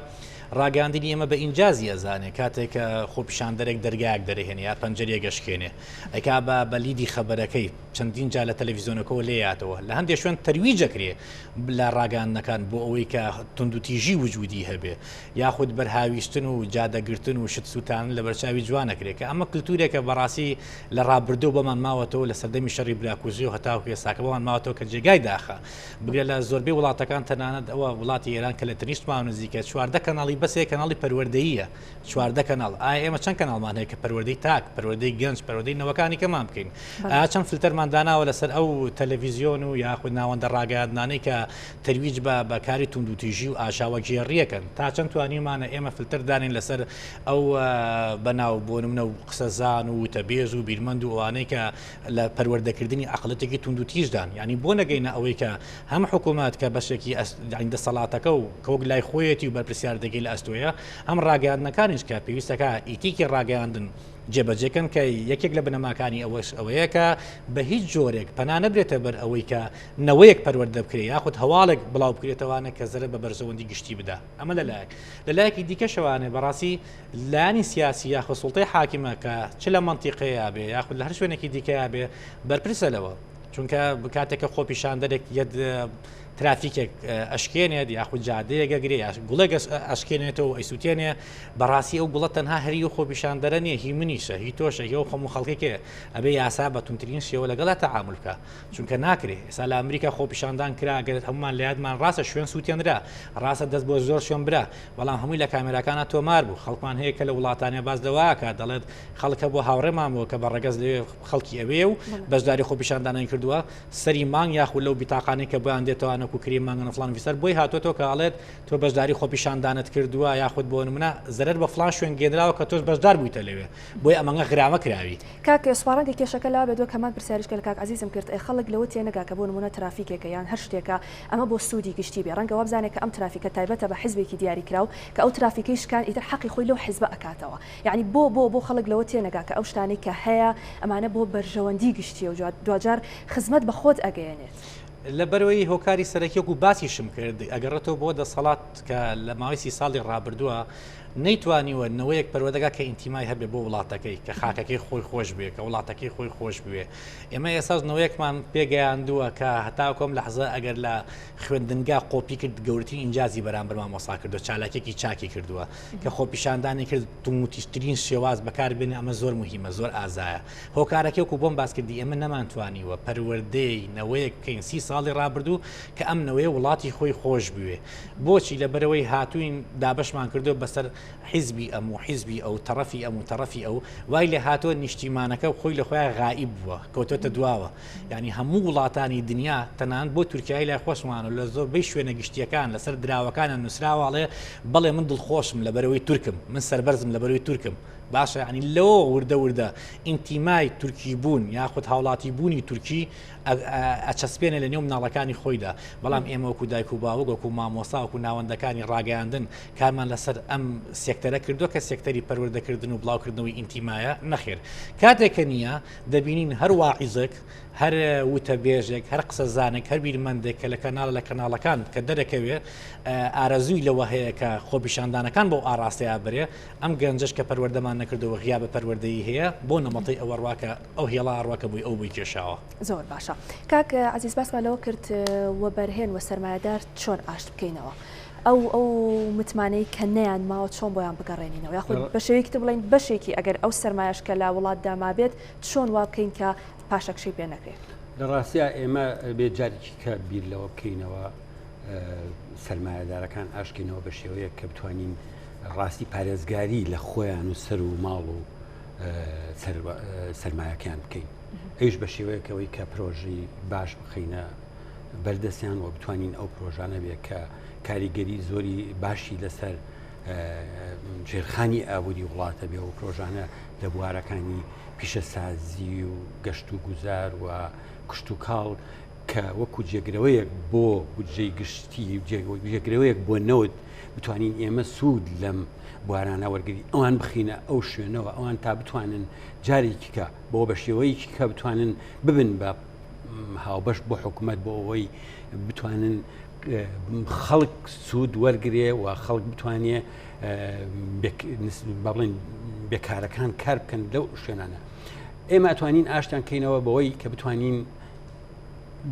ڕاگەیاندنی ئێمە بە ئینجازی ئەزانێ کاتێک کە خۆپیشاندەرێک دەرگایەک دەرەهێنێ یا پەنجەرەیەک ئەشکێنێ ئەیکا بە بە لیدی خەبەرەکەی چەندین جار لە تەلەڤیزیۆنەکەوە لێیاتەوە لە هەندێک شوێن تەرویج ئەکرێ لە ڕاگەیاندنەکان بۆ ئەوەی کە توندوتیژی وجودی هەبێ یاخود بەرهاویشتن و جادەگرتن و شت سووتاندن لەبەرچاوی جوان ئەکرێ کە ئەمە کلتورێکە بەڕاستی لە ڕابردوو بۆمان ماوەتەوە لە سەردەمی شەڕی براکوژی و هەتاوەکو ئێستاکە بۆمان ماوەتەوە کە جێگای داخە بگرە لە زۆربەی وڵاتەکان تەنانەت ئەوە وڵاتی ئێران کە لە تەنیشتمان نزیکە 14 کەناڵی بەسێ کەناڵی پەروەردەییە 14 کەناڵ ئایا ئێمە چەند کەناڵمان هەیە کە پەروەردەی تاک پەروەردەی گەنج پەروەردەی نەوەکانی کەمان بکەین ئایا چەند فلتەرمان داناوە لەسەر ئەو تەلەڤیزیۆن و یاخود ناوەندە ڕاگەیاندنانەی کە تەرویج بە بە کاری توندوتیژی و ئاژاوەگێڕییەکەن، تا چەند توانیومانە ئێمە فلتەر دانێین لەسەر ئەو بەناو بۆ نمونە و قسەزان و وتەبێژ و بیرمەند و ئەوانەی کە لە پەروەردەکردنی عەقڵیەتێکی توندوتیژدان، یانی بۆ نەگەینە ئەوەی کە هەم حکوومەت کە بەشێکی یانی دەسەڵاتەکە و کە وەک لای خۆیەتی و بەرپرسیارێتیەکەی لە ئەستۆیە، هەم ڕاگەیاندنەکانیش کە پێویستەکە ئیتیکی ڕاگەیاندن. جێبەجێکەن کە یەکێک لە بنەماکانی ئەوەش ئەوەیە کە بە هیچ جۆرێک پەنا نەبرێتە بەر ئەوەی کە نەوەیەک پەروەردە بکرێ یاخود هەواڵێک بڵاو بکرێتەوانە کە زەرەر بە بەرژەوەندی گشتی بدا ئەمە لەلایەک لەلایەکی دیکەشەوانێ بەڕاستی لایەنی سیاسی یاخود سوڵتەی حاکمە کە چ لە مەنتیقەیە بێ یاخود لە هەر شوێنێکی دیکەیا بێ بەرپرسە لەوە چونکە کاتێکە خۆپیشاندەرێک یەت ترافیکێک ئەشکێنێت یاخود جادەیەک ئەگرێ یا گوڵێک ئەشکێنێتەوە ئەیسووتێنێ بەڕاستی ئەو گوڵە تەنها هەری و خۆپیشاندەرە نییە هی منیشە هی تۆشە هی ئەو هەموو خەڵکێکەیە ئەبێ یاسا بە توندترین شێوە لەگەڵا تەعامول بکا چونکە ناکرێ ئێستا لە ئەمریکا خۆپیشاندان کرا گەر هەمومان لە یادمان ڕاستە شوێن سووتێنرا ڕاستە دەست بۆ زۆر شوێن برا بەڵام هەمووی لە کامێراکانە تۆمار بوو خەڵکمان هەیە کە لە وڵاتانە باس لەوە کات دەڵێت خەڵک هەبوو هاوڕێمان بووە کە بە ڕەگەز لەوێ خەڵکی ئەوێ و بەشداری خۆپیشاندانانی کردووە سەری مانگ یاخود لەو بیتاقانەی کە بۆیان دێتەوانە و کری مانگەنە فڵان ویسەر بۆی هاتووەتەوە کە ئەڵێت تۆ بەشداری خۆپیشاندانت کردووە یاخود بۆ نمونە زەرەر بە فڵان شوێن گەێنراوە کە تۆش بەشدار بوویتە لەوێ بۆی ئەمەنگە غرامە کراوی. کاک سوپا ڕەنگە کێشەکە لەوە بێت وەک هەمان پرسیاریش کە لە کاک عەزیزم کرد خەڵک لەوە تێنەگا کە بۆ نمونە ترافیکێکە یان هەر شتێکە ئەمە بۆ سوودی گشتی بێ ڕەنگە وابزانێ کە ئەم ترافیکە تایبەتە بە حزبێکی دیاریکراو کە ئەو ترافیکەی شکان ئیتر حەقی خۆی لەو حزبە ئەکاتەوە یەعنی بۆ بۆ بۆ خەڵک لەوە تێنەگا کە ئەو شتانەی کە هەیە ئەمانە بۆ بەرژەوەندی گشتیە و دواجار خزمەت بە خۆت ئەگەیەنێت. لەبەرئەوەی هۆکاری سەرەکی وەکو باسیشم کرد ئەگەڕێتەوە بۆ دەسەڵات کە لە ماوەی سی ساڵی ڕابردووە نەیتوانیوە نەوەیەک پەروەردەگا کە ئینتیمای هەبێ بۆ وڵاتەکەی کە خاکەکەی خۆی خۆش بێ کە وڵاتەکەی خۆی خۆش بوێ ئێمە ئێستاش نەوەیەکمان پێگەیاندووە کە هەتاکو ئەم لەحزە ئەگەر لە خوێندنگا قۆپی کرد گەورەترین ئینجازی بەرامبەر مامۆستا کردووە چالاکێکی چاکی کردووە کە خۆپیشاندانی کرد توندوتیژترین شێواز بەکار بێنێ ئەمە زۆر موهیمە زۆر ئازایە هۆکارەکەی وەکو بۆم باس کردی ئێمە نەمانتوانیوە پەروەردەی نەوەیەک بکەین سی ساڵی ڕابردوو کە ئەم نەوەیە وڵاتی خۆی خۆش بوێ بۆچی لەبەرەوەی هاتوین دابەشمان کردو بەسەر حیزبی ئەم و حیزبی ئەو تەڕەفی ئەم و تەڕەفی ئەو وای لێ هاتووە نیشتیمانەکە خۆی لە خۆیان غائیب بووە کەوتۆتە دواوە یعنی هەموو وڵاتانی دنیا تەنانەت بۆ تورکیای لای خۆشمان و لە زۆربەی شوێنە گشتیەکان لەسەر دراوەکانە نووسراوە ئەڵێ بەڵێ من دڵخۆشم لەبەرەوەی تورکم من سەربەرزم لەبەرەوەی تورکم باشە ینی لەوە وردە وردە ئینتیمای تورکی بوون یاخود هاوڵاتی بوونی تورکی ئەچەسپێنێ لە نێو مناڵەکانی خۆیدا بەڵام ئێمە وەکو دایک و باوک وەکو مامۆسا وەکو ناوەندەکانی ڕاگەیاندن کارمان لەسەر ئەم سێکتەرە کردووە کە سێکتەری پەروەردەکردن و بڵاوکردنەوەی ئینتیمایە نەخێر کاتێک کە نییە دەبینین هەر واعیزێک، هەر وتەبێژێک، هەر قسەزانێک، هەر بیرمەندێک کە لە کەناڵە لە کەناڵەکان کە دەرەکەوێ ئارەزووی لەوە هەیە کە خۆپیشاندانەکان بەو ئاڕاستەیە بەرێ، ئەم گەنجەش کە پەروەردەمان نەکردەوە غیابە پەروەردەیی هەیە بۆ نەمەتەی ئەوە ڕوا کە ئەو هێڵە ئەڕوا کە بۆی ئەو بۆی کێشاوە. زۆر باشە کاک عەزیز باسمان لەوە کرد وەبەرهێن و سەرمایەدار چۆن ئاشت بکەینەوە؟ ئەو ئەو متمانەی کە نەیان ماوە چۆن بۆیان بگەڕێنینەوە یاخود بە شێوەیەکی تر بڵێین بەشێکی ئەگەر ئەو سەرمایەش کە لە وڵاتدا مابێت چۆن وا بکەین کە پاشەکشەی پێ نەکرێت؟ لە ڕاستیا ئێمە بێ جارێکی کە بیر لەوە بکەینەوە سەرمایەدارەکان ئاشکەینەوە بە شێوەیەک کە بتوانین ڕاستی پارێزگاری لە خۆیان و سەر و ماڵ و سەرمایەکەیان بکەین ئەویش بە شێوەیەکەوەی کە پرۆژەی باش بخەینە بەردەستیان و بتوانین ئەو پرۆژانە بێ کە کاریگەری زۆری باشی لەسەر ژێرخانی ئابووری وڵاتە بێ و پرۆژانە لە بوارەکانی پیشەسازی و گەشت و گوزار و کشت و کاڵ کە وەکو جێگرەوەیەک بۆ بودجەی گشتی جێگرەوەیەک بۆ نەوت بتوانین ئێمە سوود لەم بوارانە وەرگری ئەوان بخینە ئەو شوێنەوە ئەوان تا بتوانن جارێکیکە بۆ بە شێوەیەکی کە بتوانن ببن بە هاوبەش بۆ حکوومەت بۆ ئەوەی بتوانن خەڵک سوود وەرگێ و خەڵک بتوانێ بڵێن بێکارەکان کار بکەن لەو شوێنانە ئێمە ئەتوانین ئاشتیان کەینەوە بەوەی کە بتوانین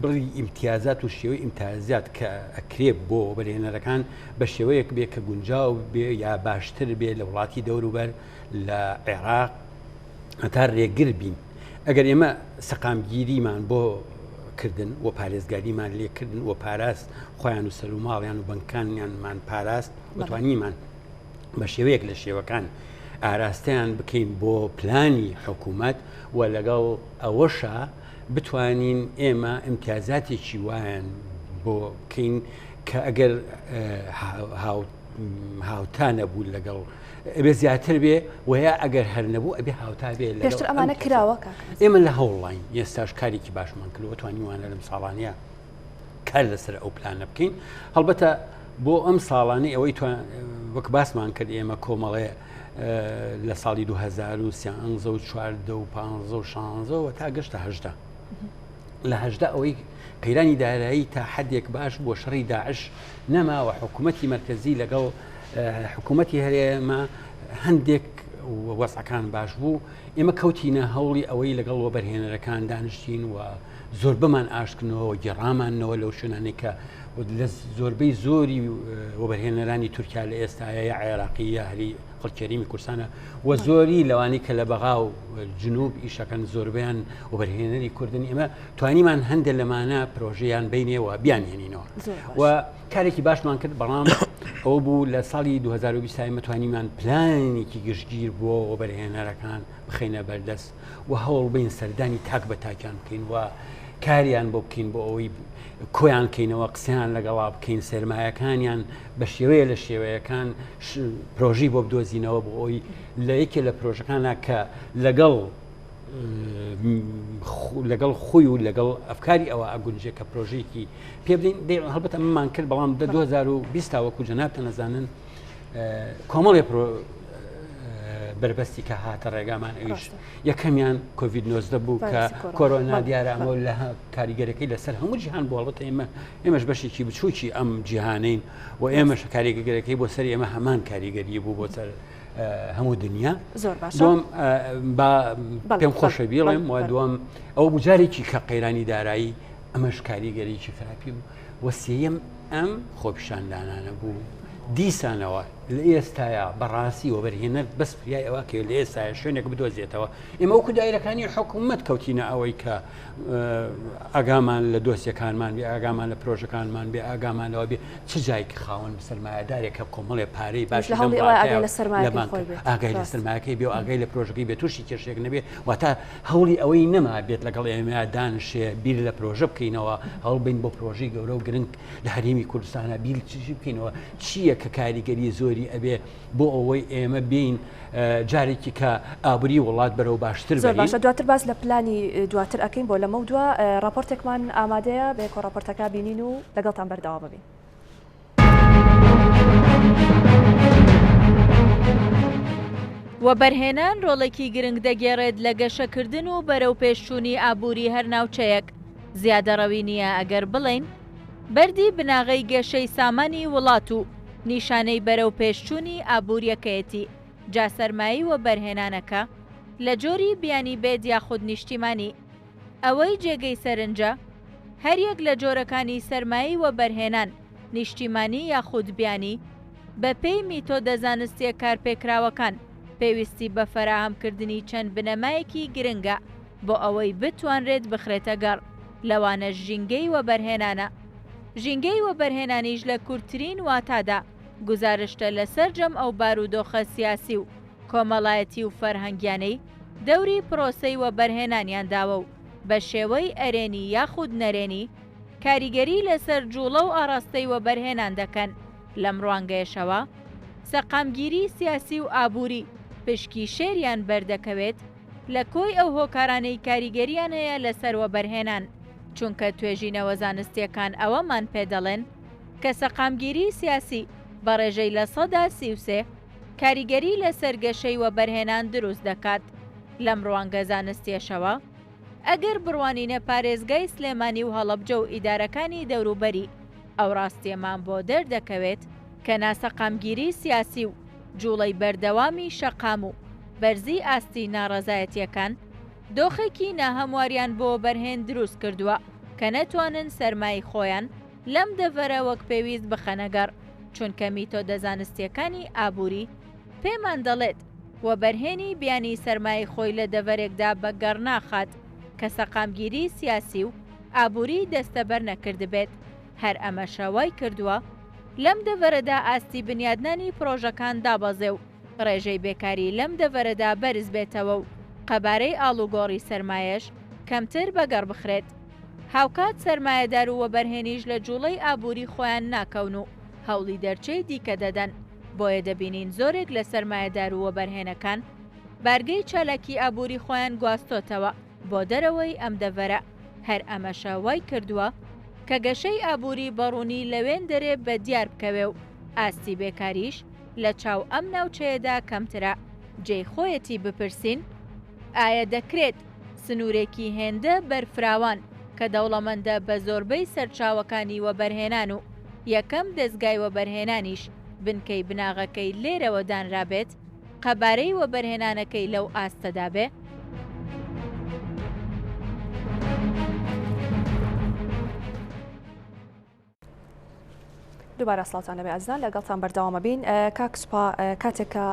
بڕی ئیمتیازات و شێوەی ئیمتازات کە ئەکرێ بۆ وەبەرهێنەرەکان بە شێوەیەک بێ کە گونجاو بێ یا باشتر بێ لە وڵاتی دەوروبەر لە عێراق هەتا رێگر بین ئەگەر ئێمە سەقامگیریمان بۆ کردن و پارێزگاریمان لێکردن و پاراست خۆیان و سەر و ماڵیان و بەنکانیانمان پاراست وتوانیمان بە شێوەیەک لە شێوەکان ئاراستەیان بکەین بۆ پلانی حکوومەت و لەگەڵ ئەوەشا بتوانین ئێمە ئیمتیازاتێکی وایان بۆ بکەین کە ئەگەر هاوتا نەبوو لەگەڵ ئەبێ زیاتر بێ و یا ئەگەر هەر نەبوو ئەبێ هاوتا بێ پێشتر ئەمانە کراوە ئێمە لە هەوڵین ئێستاش کارێکی باشمان کردووە توانیوانە لەم ساڵانەیە کار لەسەر ئەو پلانە بکەین هەڵبەتە بۆ ئەم ساڵانەی ئەوەی وەک باسمان کرد ئێمە کۆمەڵێ. لە ساڵی 2013 و 14 و 15 و 16 و تا گەشتە هەشدا لە هەشدا ئەوەی قەیرانی دارایی تا حدێک باش بۆ شەڕی داعش نەماوە حکوومەتی مرکزی لەگەڵ حکوومەتی هەرێمە هەندێک وەزعەکان باش بوو ئێمە کەوتینە هەوڵی ئەوەی لەگەڵ وەبەرهێنەرەکان دانیشتین و زۆربەمان ئاشتکردنەوە و گێڕامانەوە لەو شوێنانەی کە لە زۆربەی زۆری وەبەرهێنەرانی تورکیا لە ئێستاە یا عێراقی یا هەری خەڵکێریمی کوردستانە و زۆری لەوانی کە لە بەغا و جنوب ئیشەکەن زۆربیان وەبەرهێنەری کوردن ئێمە توانیمان هەندێک لەمانە پرۆژەیان بینێەوە بیانهێنینەوە و کارێکی باشمان کرد بەڵام ئەوە بوو لە ساڵی 2020 ئێمە توانیمان پلانێکی گشتگیر بۆ وەبەرهێنەرەکان بخەینە بەردەست و هەوڵ بین سەردانی تاک بە تاکیان بکەین و کاریان بۆ بکەین بۆ ئەوەی کۆیان کەینەوە قسەیان لەگەڵا بکەین سەرمایەکانیان بە شێوەیە لە شێوەیەکان پرۆژی بۆ بدۆزینەوە بۆ ئەوی لە یەکێ لە پرۆژەکانە کە لەگەڵ لەگەڵ خۆی و لەگەڵ ئەفکاری ئەوە ئەگونجێ کە پرۆژێکی پێ بدەین دەی هەڵبەت ئەمەمان کرد بەڵام دە 2020 تاوەکو جەنابتان ئەزانن کۆمەڵێ پرۆ بەربەستی کە هاتە ڕێگامان ئەویش یەکەمیان کۆڤید 19 بوو کە کۆرۆنا دیارە ئەمە لە کاریگەرەکەی لەسەر هەموو جیهان بۆ هەڵبەتە ئێمە ئێمەش بەشێکی بچووکی ئەم جیهانین و ئێمەش کاریگەرەکەی بۆ سەر ئێمە هەمان کاریگەری بوو بۆ سەر هەموو دنیا زۆر باشە دوم با پێم خۆشە بیڵێم و دوم ئەو بجارێکی کە قەیرانی دارایی ئەمەش کاریگەریی خراپی بوو و سێیەم ئەم خۆپیشاندانانە بوو. دیسانەوە لە ئێستایا بەڕاستی وەبەرهێنەر بەس فریای ئەوە کە لە ئێستایا شوێنێک بدۆزێتەوە. ئێمە وەکو دایرەکانی حکوومەت کەوتینە ئەوەی کە ئاگامان لە دۆسیەکانمان بێ، ئاگامان لە پرۆژەکانمان بێ، ئاگامان لەوە بێ چ جایک خاوەن سەرمایەدارێک کە کۆمەڵێ پارەی باش لە هەوڵی ئەوە ئاگای لە سەرمایەکەی خۆی بێت. ئاگای لە سەرمایەکەی بێ و ئاگای لە پرۆژەکەی بێ تووشی کێشەیەک نەبێ واتە هەوڵی ئەوەی نەما بێت لەگەڵ ئێمە دانشێ بیر لە پرۆژە بکەینەوە هەوڵ بین بۆ پرۆژەی گەورە و گرنگ لە هەرێمی کوردستانە بیر چی بکەینەوە چییە کە کاریگەری زۆری ئەبێ بۆ ئەوەی ئێمە بین جارێکی کە ئابووری وڵات بەرەو باشتر زۆر باشە دواتر باس لە پلانی دواتر ئەەکەین بۆ لەمە دوا راپۆرتێکمان ئامادەیە بەیەکۆ راپۆرتەکە بینین و لەگەڵتان بەردەوام بین. وەبەرهێنان ڕۆڵێکی گرنگ دەگێڕێت لە گەشەکردن و بەرەوپێشچوونی ئابووری هەر ناوچەیەک، زیادەڕەوی نییە ئەگەر بڵێین بەردی بناغەی گەشەی سامانی وڵات و نیشانەی بەرەوپێشچوونی ئابوورییەکەیەتی، جا سەرمایەی وەبەرهێنانەکە لە جۆری بیانی بێت یاخود نیشتیمانی. ئەوەی جێگەی سەرنجە، هەریەک لە جۆرەکانی سەرمایەی وەبەرهێنان، نیشتیمانی یاخود بیانی، بەپێی میتۆدە زانستییە کارپێکراوەکان، پێویستی بە فەراهەمکردنی چەند بنەمایەکی گرنگە بۆ ئەوەی بتوانرێت بخرێتە گەڕ، لەوانەش ژینگەی وەبەرهێنانە. ژینگەی وەبەرهێنانیش لە کورتترین واتادا، گوزارشتە لە سەرجەم ئەو بارودۆخە سیاسی و کۆمەڵایەتی و فەرهەنگیانەی دەوری پرۆسەی وەبەرهێنانیان داوە و بە شێوەی ئەرێنی یاخود نەرێنی کاریگەری لەسەر جوڵە و ئاڕاستەی وەبەرهێنان دەکەن، لەم ڕوانگەیەشەوە سەقامگیری سیاسی و ئابووری پشکی شێریان بەردەکەوێت لە کۆی ئەو هۆکارانەی کاریگەریان هەیە لەسەر وەبەرهێنان، چونکە توێژینەوە زانستییەکان ئەوەمان پێدەڵێن کە سەقامگیری سیاسی بە ڕێژەی 33% کاریگەری لەسەر گەشەی وەبەرهێنان دروست دەکات، لەم ڕوانگە زانستییەشەوە ئەگەر بڕوانینە پارێزگای سلێمانی و هەڵەبجە و ئیدارەکانی دەوروبەری، ئەو ڕاستییەمان بۆ دەردەکەوێت کە ناسەقامگیری سیاسی و جوڵەی بەردەوامی شەقام و بەرزی ئاستی ناڕەزایەتییەکان دۆخێکی ناهەمواریان بۆ وەبەرهێن دروست کردووە کە نەتوانن سەرمایەی خۆیان لەم دەڤەرە وەک پێویست بخەنە گەڕ، چونکە میتۆدە زانستییەکانی ئابووری پێمان دەڵێت وەبەرهێنی بیانی سەرمایەی خۆی لە دەڤەرێکدا بە گەڕ ناخات کە سەقامگیری سیاسی و ئابووری دەستەبەر نەکردبێت، هەر ئەمەشە وای کردووە لەم دەڤەرەدا ئاستی بنیادنانی پڕۆژەکان دابەزێ و ڕێژەی بێکاری لەم دەڤەرەدا بەرز بێتەوە و قەبارەی ئاڵوگۆڕی سەرمایەش کەمتر بەگەڕ بخرێت. هاوکات سەرمایەدار و وەبەرهێنیش لە جوڵەی ئابووری خۆیان ناکەون و هەوڵی دەرچەی دیکە دەدەن، بۆیە دەبینین زۆرێک لە سەرمایەدار و وەبەرهێنەکان بارگەی چالاکی ئابووری خۆیان گواستۆتەوە بۆ دەرەوەی ئەم دەڤەرە، هەر ئەمەشە وای کردووە کە گەشەی ئابووری بە ڕوونی لەوێندەرێ بە دیار بکەوێ و ئاستی بێکاریش. لە چاو ئەم ناوچەیەدا کەمترە. جێی خۆیەتی بپرسین، ئایا دەکرێت سنوورێکی هێندە بەرفراوان کە دەوڵەمەندە بە زۆربەی سەرچاوەکانی وەبەرهێنان و یەکەم دەزگای وەبەرهێنانیش بنکەی بناغەکەی لێرەوە دانرابێت، قەبارەی وەبەرهێنانەکەی لەو ئاستەدا بێ؟ دووبارە سڵاوتان لەبێ ئازیزان لەگەڵتان بەردەوامە بین کاک سوپا کاتێک کە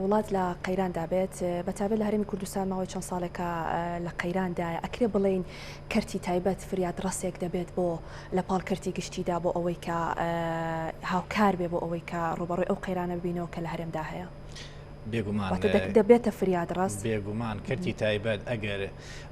وڵات لە قەیراندا بێت بەتابێت لە هەرێمی کوردستان ماوەی چەند ساڵێکە لە قەیراندایە ئەکرێ بڵین کەرتی تایبەت فریاد ڕەسێک دەبێت بۆ لە پاڵ کەرتی گشتیدا بۆ ئەوەی کە هاوکار بێ بۆ ئەوەی کە ڕوبەڕووی ئەو قەیرانە ببینەوە کە لە هەرێمدا هەیە. بێگومان دەبێتە فریاد ڕاست بێگومان کەرتی تایبەت ئەگەر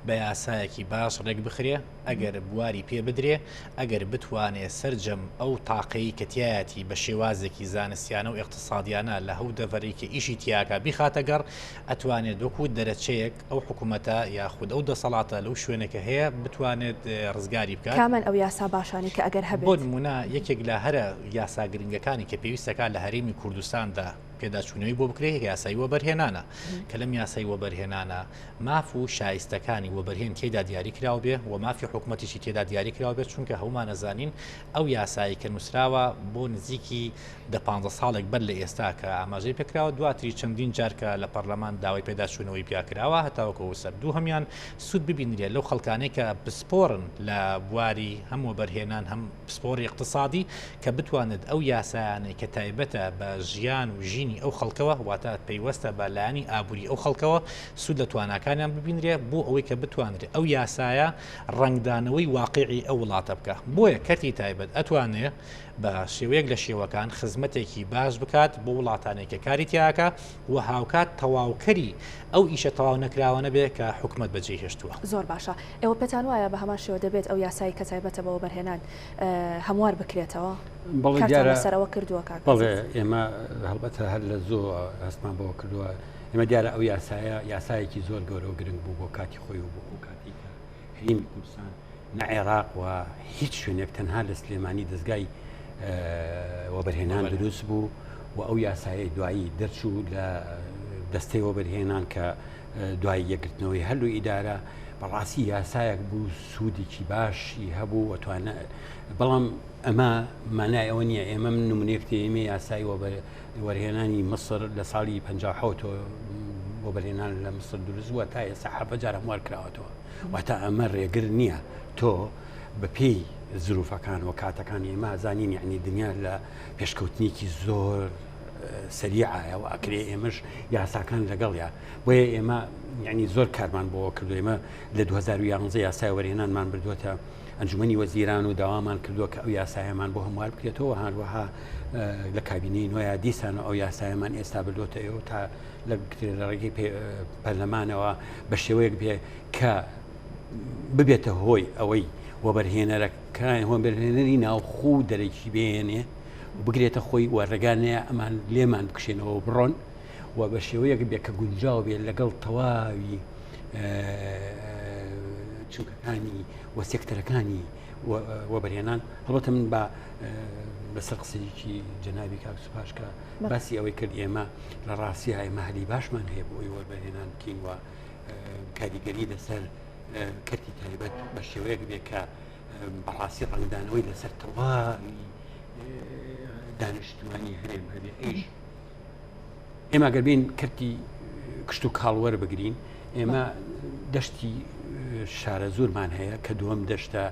بە یاسایەکی باش ڕێک بخرێ ئەگەر بواری پێ بدرێ، ئەگەر بتوانێ سەرجەم ئەو تاقەی کە تیایەتی بە شێوازێکی زانستیانە و ئیقتسادیانە لە هەو دەڤەرەی کە ئیشی تیاکا بیخاتە گەڕ، ئەتوانێت وەکوو دەرەچەیەک ئەو حکوومەتە یاخود ئەو دەسەڵاتە لەو شوێنە کە هەیە بتوانێت ڕزگاری بکات. کامەن ئەو یاسا باشانەی کە ئەگەر هەبێت؟ بۆ نموونە یەکێک لە هەرە یاسا گرنگەکانی کە پێویستەکا لە هەرێمی کوردستاندا پێداچوونەوەی بۆ بکرێ یاسای وەبەرهێنانە کە لەم یاسای وەبەرهێنانە ماف و شایستەکانی وەبەرهێن تێیدا دیاری کراو بێ و مافی حکومەتیشی تێدا دیاری کراو بێت، چونکە هەموومان ئەزانین ئەو یاسایەی کە نووسراوە بۆ نزیکی دە پانزە ساڵێک بەر لە ئێستا کە ئاماژەی پێکراوە دواتری چەندین جار کە لە پەرلەمان داوای پێداچوونەوەی پیا کراوە هەتاوەکو سەر دووهەمیان سوود ببینرێت لەو خەڵکانەی کە پسپۆڕن لە بواری هەم وەبەرهێنان هەم پسپۆڕی ئیقتسادی کە بتوانێت ئەو یاسایانەی کە تایبەتە بە ژیان و ژینی ئەو خەڵکەوە واتە پەیوەستە بە لایەنی ئابووری ئەو خەڵکەوە سوود لە تواناکانیان ببینرێ بۆ ئەوەی کە بتوانرێت ئەو یاسایە ڕەنگدانەوەی واقیعی ئەو وڵاتە بکا بۆیە کەرتی تایبەت ئەتوانێ بە شێوەیەک لە شێوەکان خزمەتێکی باش بکات بۆ وڵاتانێک کە کاری تیاکە و هاوکات تەواوکەری ئەو ئیشە تەواو نەکراوانە بێ کە حکومەت بەجێی هێشتووە. زۆر باشە. ئێوە پێتان وایە بە هەمان شێوە دەبێت ئەو یاسای کە تایبەتە بە وەبەرهێنان هەموار بکرێتەوە؟ بەڵێ کارتان دیارە لەسەر ئەوە کردووە کاک بەڵێ عەزیز؟ ئێمە هەڵبەتە هەر لە زۆوە هەستمان بەوە کردووە ئێمە دیارە ئەو یاسایە یاسایەکی زۆر گەورە و گرنگ بوو بۆ کاتی خۆی و بۆ ئەو کاتی کە هەرێمی کوردستان نە عێراق و هیچ شوێنێک تەنها لە سلێمانی دەزگای وەبەرهێنان دروست بوو و ئەو یاسایەی دوایی دەرچوو لە دەستەی وەبەرهێنان کە دوای یەکگرتنەوەی هەردوو ئیدارە بەڕاستی یاسایەک بوو سوودێکی باشی هەبوو وەتوانە بەڵام ئەمە مانای ئەوە نییە ئێمە من نمونەیەک تێمێ یاسای وەرهێنانی مسر لە ساڵی 1970 وەبەرهێنان لە مسر دروست بووە تا ئێستا حەفە جار هەموار کراوەتەوە واتە ئەمە ڕێگر نییە تۆ بەپێی زروفەکان و کاتەکان ئێمە زانین یعنی دنیا لە پێشکەوتنێکی زۆر سەریعایە و ئەکرێ ئێمەش یاساکان لەگەڵیا بۆیە ئێمە یعنی زۆر کارمان بۆ کردو ئێمە لە 2011 یاسای وەرهێنانمان بردووەتە ئەنجومەنی وەزیران و داوامان کردووە کە ئەو یاسایەمان بۆ هەموار بکرێتەوە هەروەها لە کابینەی نوێیا دیسان ئەو یاسایەمان ئێستا بردووەتە ئێوە تا لە لە ڕێگەی پەرلەمانەوە بە شێوەیەک بێ کە ببێتە هۆی ئەوەی وەبەرهێنەرەکان وەبەرهێنەری ناوخۆ و دەرەکی بێنێ و بگرێتە خۆی و ڕێگا نەیە ئەمان لێمان بکشێنەوە و بڕۆن و بە شێوەیەک بێ کە گونجاو بێت لەگەڵ تەواوی چونکەکانی و سێکتەرەکانی وەبەرهێنان هەڵبەتە من بە لەسەر قسەیەکی جەنابی کاک سوپاش کە باسی ئەوەی کرد ئێمە لە ڕاستیە ئێمە هەلی باشمان هەیە بۆ ئەوی وەبەرهێنان بکەین و کاریگەری لەسەر کەرتی تایبەت بە شێوەیەک بێ کە بەڕاستی ڕەنگدانەوەی لەسەر تەواوی دانیشتوانی هەرێم هەبێ ئەیش ئێمە گەر بین کەرتی کشت و کاڵ وەربگرین ئێمە دەشتی شارەزوورمان هەیە کە دووەم دەشتە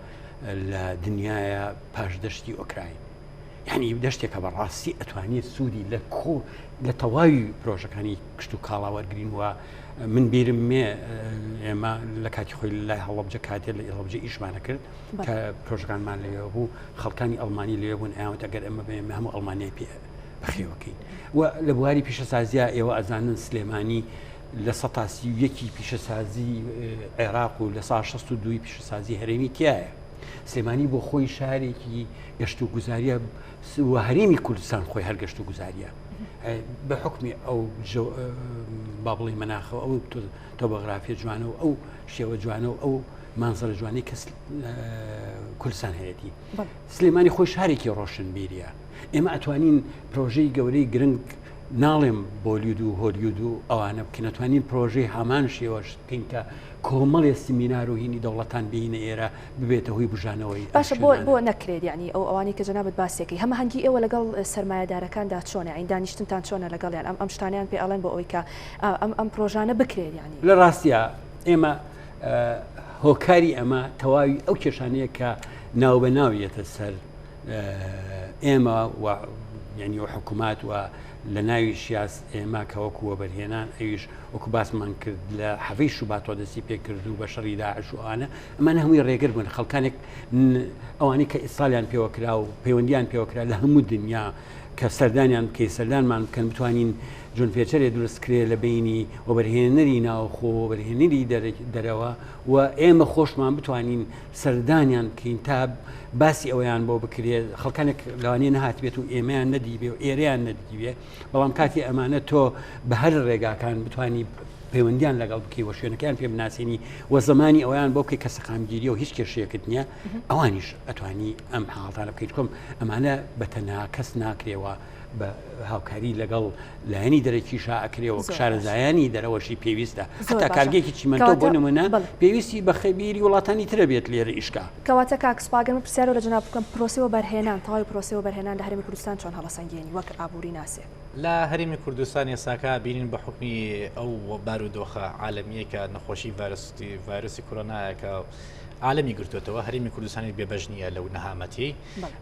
لە دنیاە پاش دەشتی ئۆکراین یعنی دەشتێکە بەڕاستی ئەتوانێت سوودی لە کۆ لە تەواوی پرۆژەکانی کشت و کاڵا وەرگین و من بیرم مێ ئێمە لە کاتی خۆی لای هەڵەبجە کاتێ لە هەڵەبجە ئیشمانە کرد کە پرۆژەکانمان لەوێ بوو خەڵکانی ئەڵمانی لەوێ بوون ئەیان ئەگەر ئەمە بێمە هەموو ئەڵمانیای پێ بەخێوەکەین و لە بواری پیشەسازیا ئێوە ئەزانن سلێمانی لە سەتا 31 پیشەسازی عێراق و لە سا 62 پیشەسازی هەرێمی تایە سلێمانی بۆ خۆی شارێکی گەشت و گوزاریە و هەرێمی کوردستان خۆی هەر گەشت و گوزاریە بە حکمی ئەو با بڵێ مەناخەوە ئەو تۆبەغرافیە جوانە و ئەو شێوە جوانە و ئەو مانزەرە جوانی کەس کوردستان هەیەتی سلێمانی خۆی شارێکی ڕۆشنبیریە ئێمە ئەتوانین پرۆژەی گەورەی گرنگ ناڵێم بۆلیود و هۆلیود و ئەوانە بکەین ئەتوانین پرۆژەی هامان شێوەش بکەین کە کۆمەڵێ سمینار و هینی دەوڵەتان بینە ئێرە ببێتە هۆی بژانەوەی باشە بۆ بۆ نەکرێت یعنی ئەو ئەوانی کە جەنابت باسیەکەی هەمەهەنگی ئێوە لەگەڵ سەرمایەدارەکاندا چۆنە یعنی دانیشتنتان چۆنە لەگەڵیان ئەم ئەم شتانیان پێ ئەڵێن بۆ ئەوەی کە ئەم ئەم پرۆژانە بکرێت یعنی لە ڕاستیا ئێمە هۆکاری ئەمە تەواوی ئەو کێشانەیە کە ناوبەناو یەتە سەر ئێمە و یعنی و حکوومەت و لە ناوی شیاس ئێمە کە وەکو وەبەرهێنان ئەویش وەکو باسمان کرد لە حەڤەی شوباتەوە دەستی پێ کرد و بە شەڕی داعش و ئەوانە ئەمانە هەمووی ڕێگر بوون خەڵکانێک ئەوانەی کە ئیسالیان پێوە کرا و پەیوەندیان پێوە کرا لە هەموو دنیا کە سەردانیان بکەی سەردانمان بکەن بتوانین جۆنپێچەرێ دروست کرێ لە بینی وەبەرهێنەری ناوخۆ وەبەرهێنەری دەرەوە و ئێمە خۆشمان بتوانین سەردانیان بکەین تا باسی ئەوەیان بۆ بکرێت خەڵکانێک لەوانەیە نەهاتبێت و ئێمەیان نەدیبێ و ئێرەیان نەدیبێ بەڵام کاتی ئەمانە تۆ بە هەر ڕێگاکان بتانی پەیوەندیان لەگەڵ بکەی و شوێنەکەیان پێ بناسیێنی و زمانی ئەویان بۆ بکەی کە سەقامگیری و هیچ کێشەیەکت نییە ئەوانیش ئەتوانی ئەم حاڵتانە بکەیت کۆم ئەمانە بە تەنها کەس ناکرێەوە بە هاوکاری لەگەڵ لایەنی دەرەکیشا ئەکرێ و شارەزایانی دەرەوەشی پێویستە هەتا کارگەیەکی چیمەنتۆ بۆ نمونە پێویستی بە خەبیری وڵاتانی ترە بێت لێرە ئیشکا. کەواتە کاک سوپا گەر من پرسیارەوە لە جەنابت بکەم پرۆسەی وەبەرهێنان تەواوی پرۆسەی وەبەرهێنان لە هەرێمی کوردستان چۆن هەڵەسەنگێنی وەک ئابووری ناسێک؟ لە هەرێمی کوردستان ئێستاکە بینین بە حوکمی ئەو بارودۆخە عالەمیەی کە نەخۆشی ڤایرۆسی کۆرۆنایە کە عالەمی گرتوێتەوە هەرێمی کوردستانی بێبەش نییە لەو نەهامەتیەی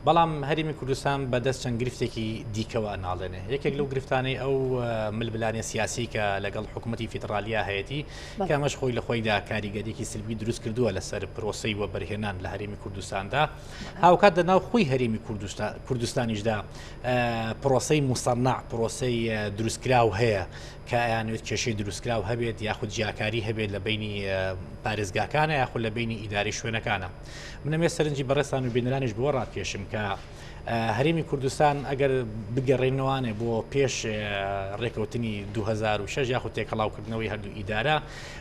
بەڵام هەرێمی کوردستان بەدەست چەند گرفتێکی دیکەوە ئەناڵێنێ یەکێک لەو گرفتانەی ئەو ململانێ سیاسی کە لەگەڵ حکوومەتی فیدراالیا هەیەی کە ئەمەش خۆی لە خۆیدا کاریگەریەکی سلبی دروست کردووە لەسەر پرۆسەی وەبەرهێنان لە هەرێمی کوردستاندا هاوکات لە ناو خۆی هەرێمی کوردستانیشدا پرۆسەی موسەنع پرۆسەی دروستکراو هەیە کە ئەیانوێت کێشەی دروستکراو هەبێت یاخود جیاکاری هەبێت لە بینی پارێزگاکانە یاخود لە بینی ئیداری شوێنەکانە منەمێ سەرنجی بەڕێزتان و بینەرانیش بۆ ڕاکێشم کە هەرێمی کوردستان ئەگەر بگەڕێنەوانێ بۆ پێش ڕێکەوتنی 2006 یاخود تێکەڵاوکردنەوەی هەردوو ئیدارە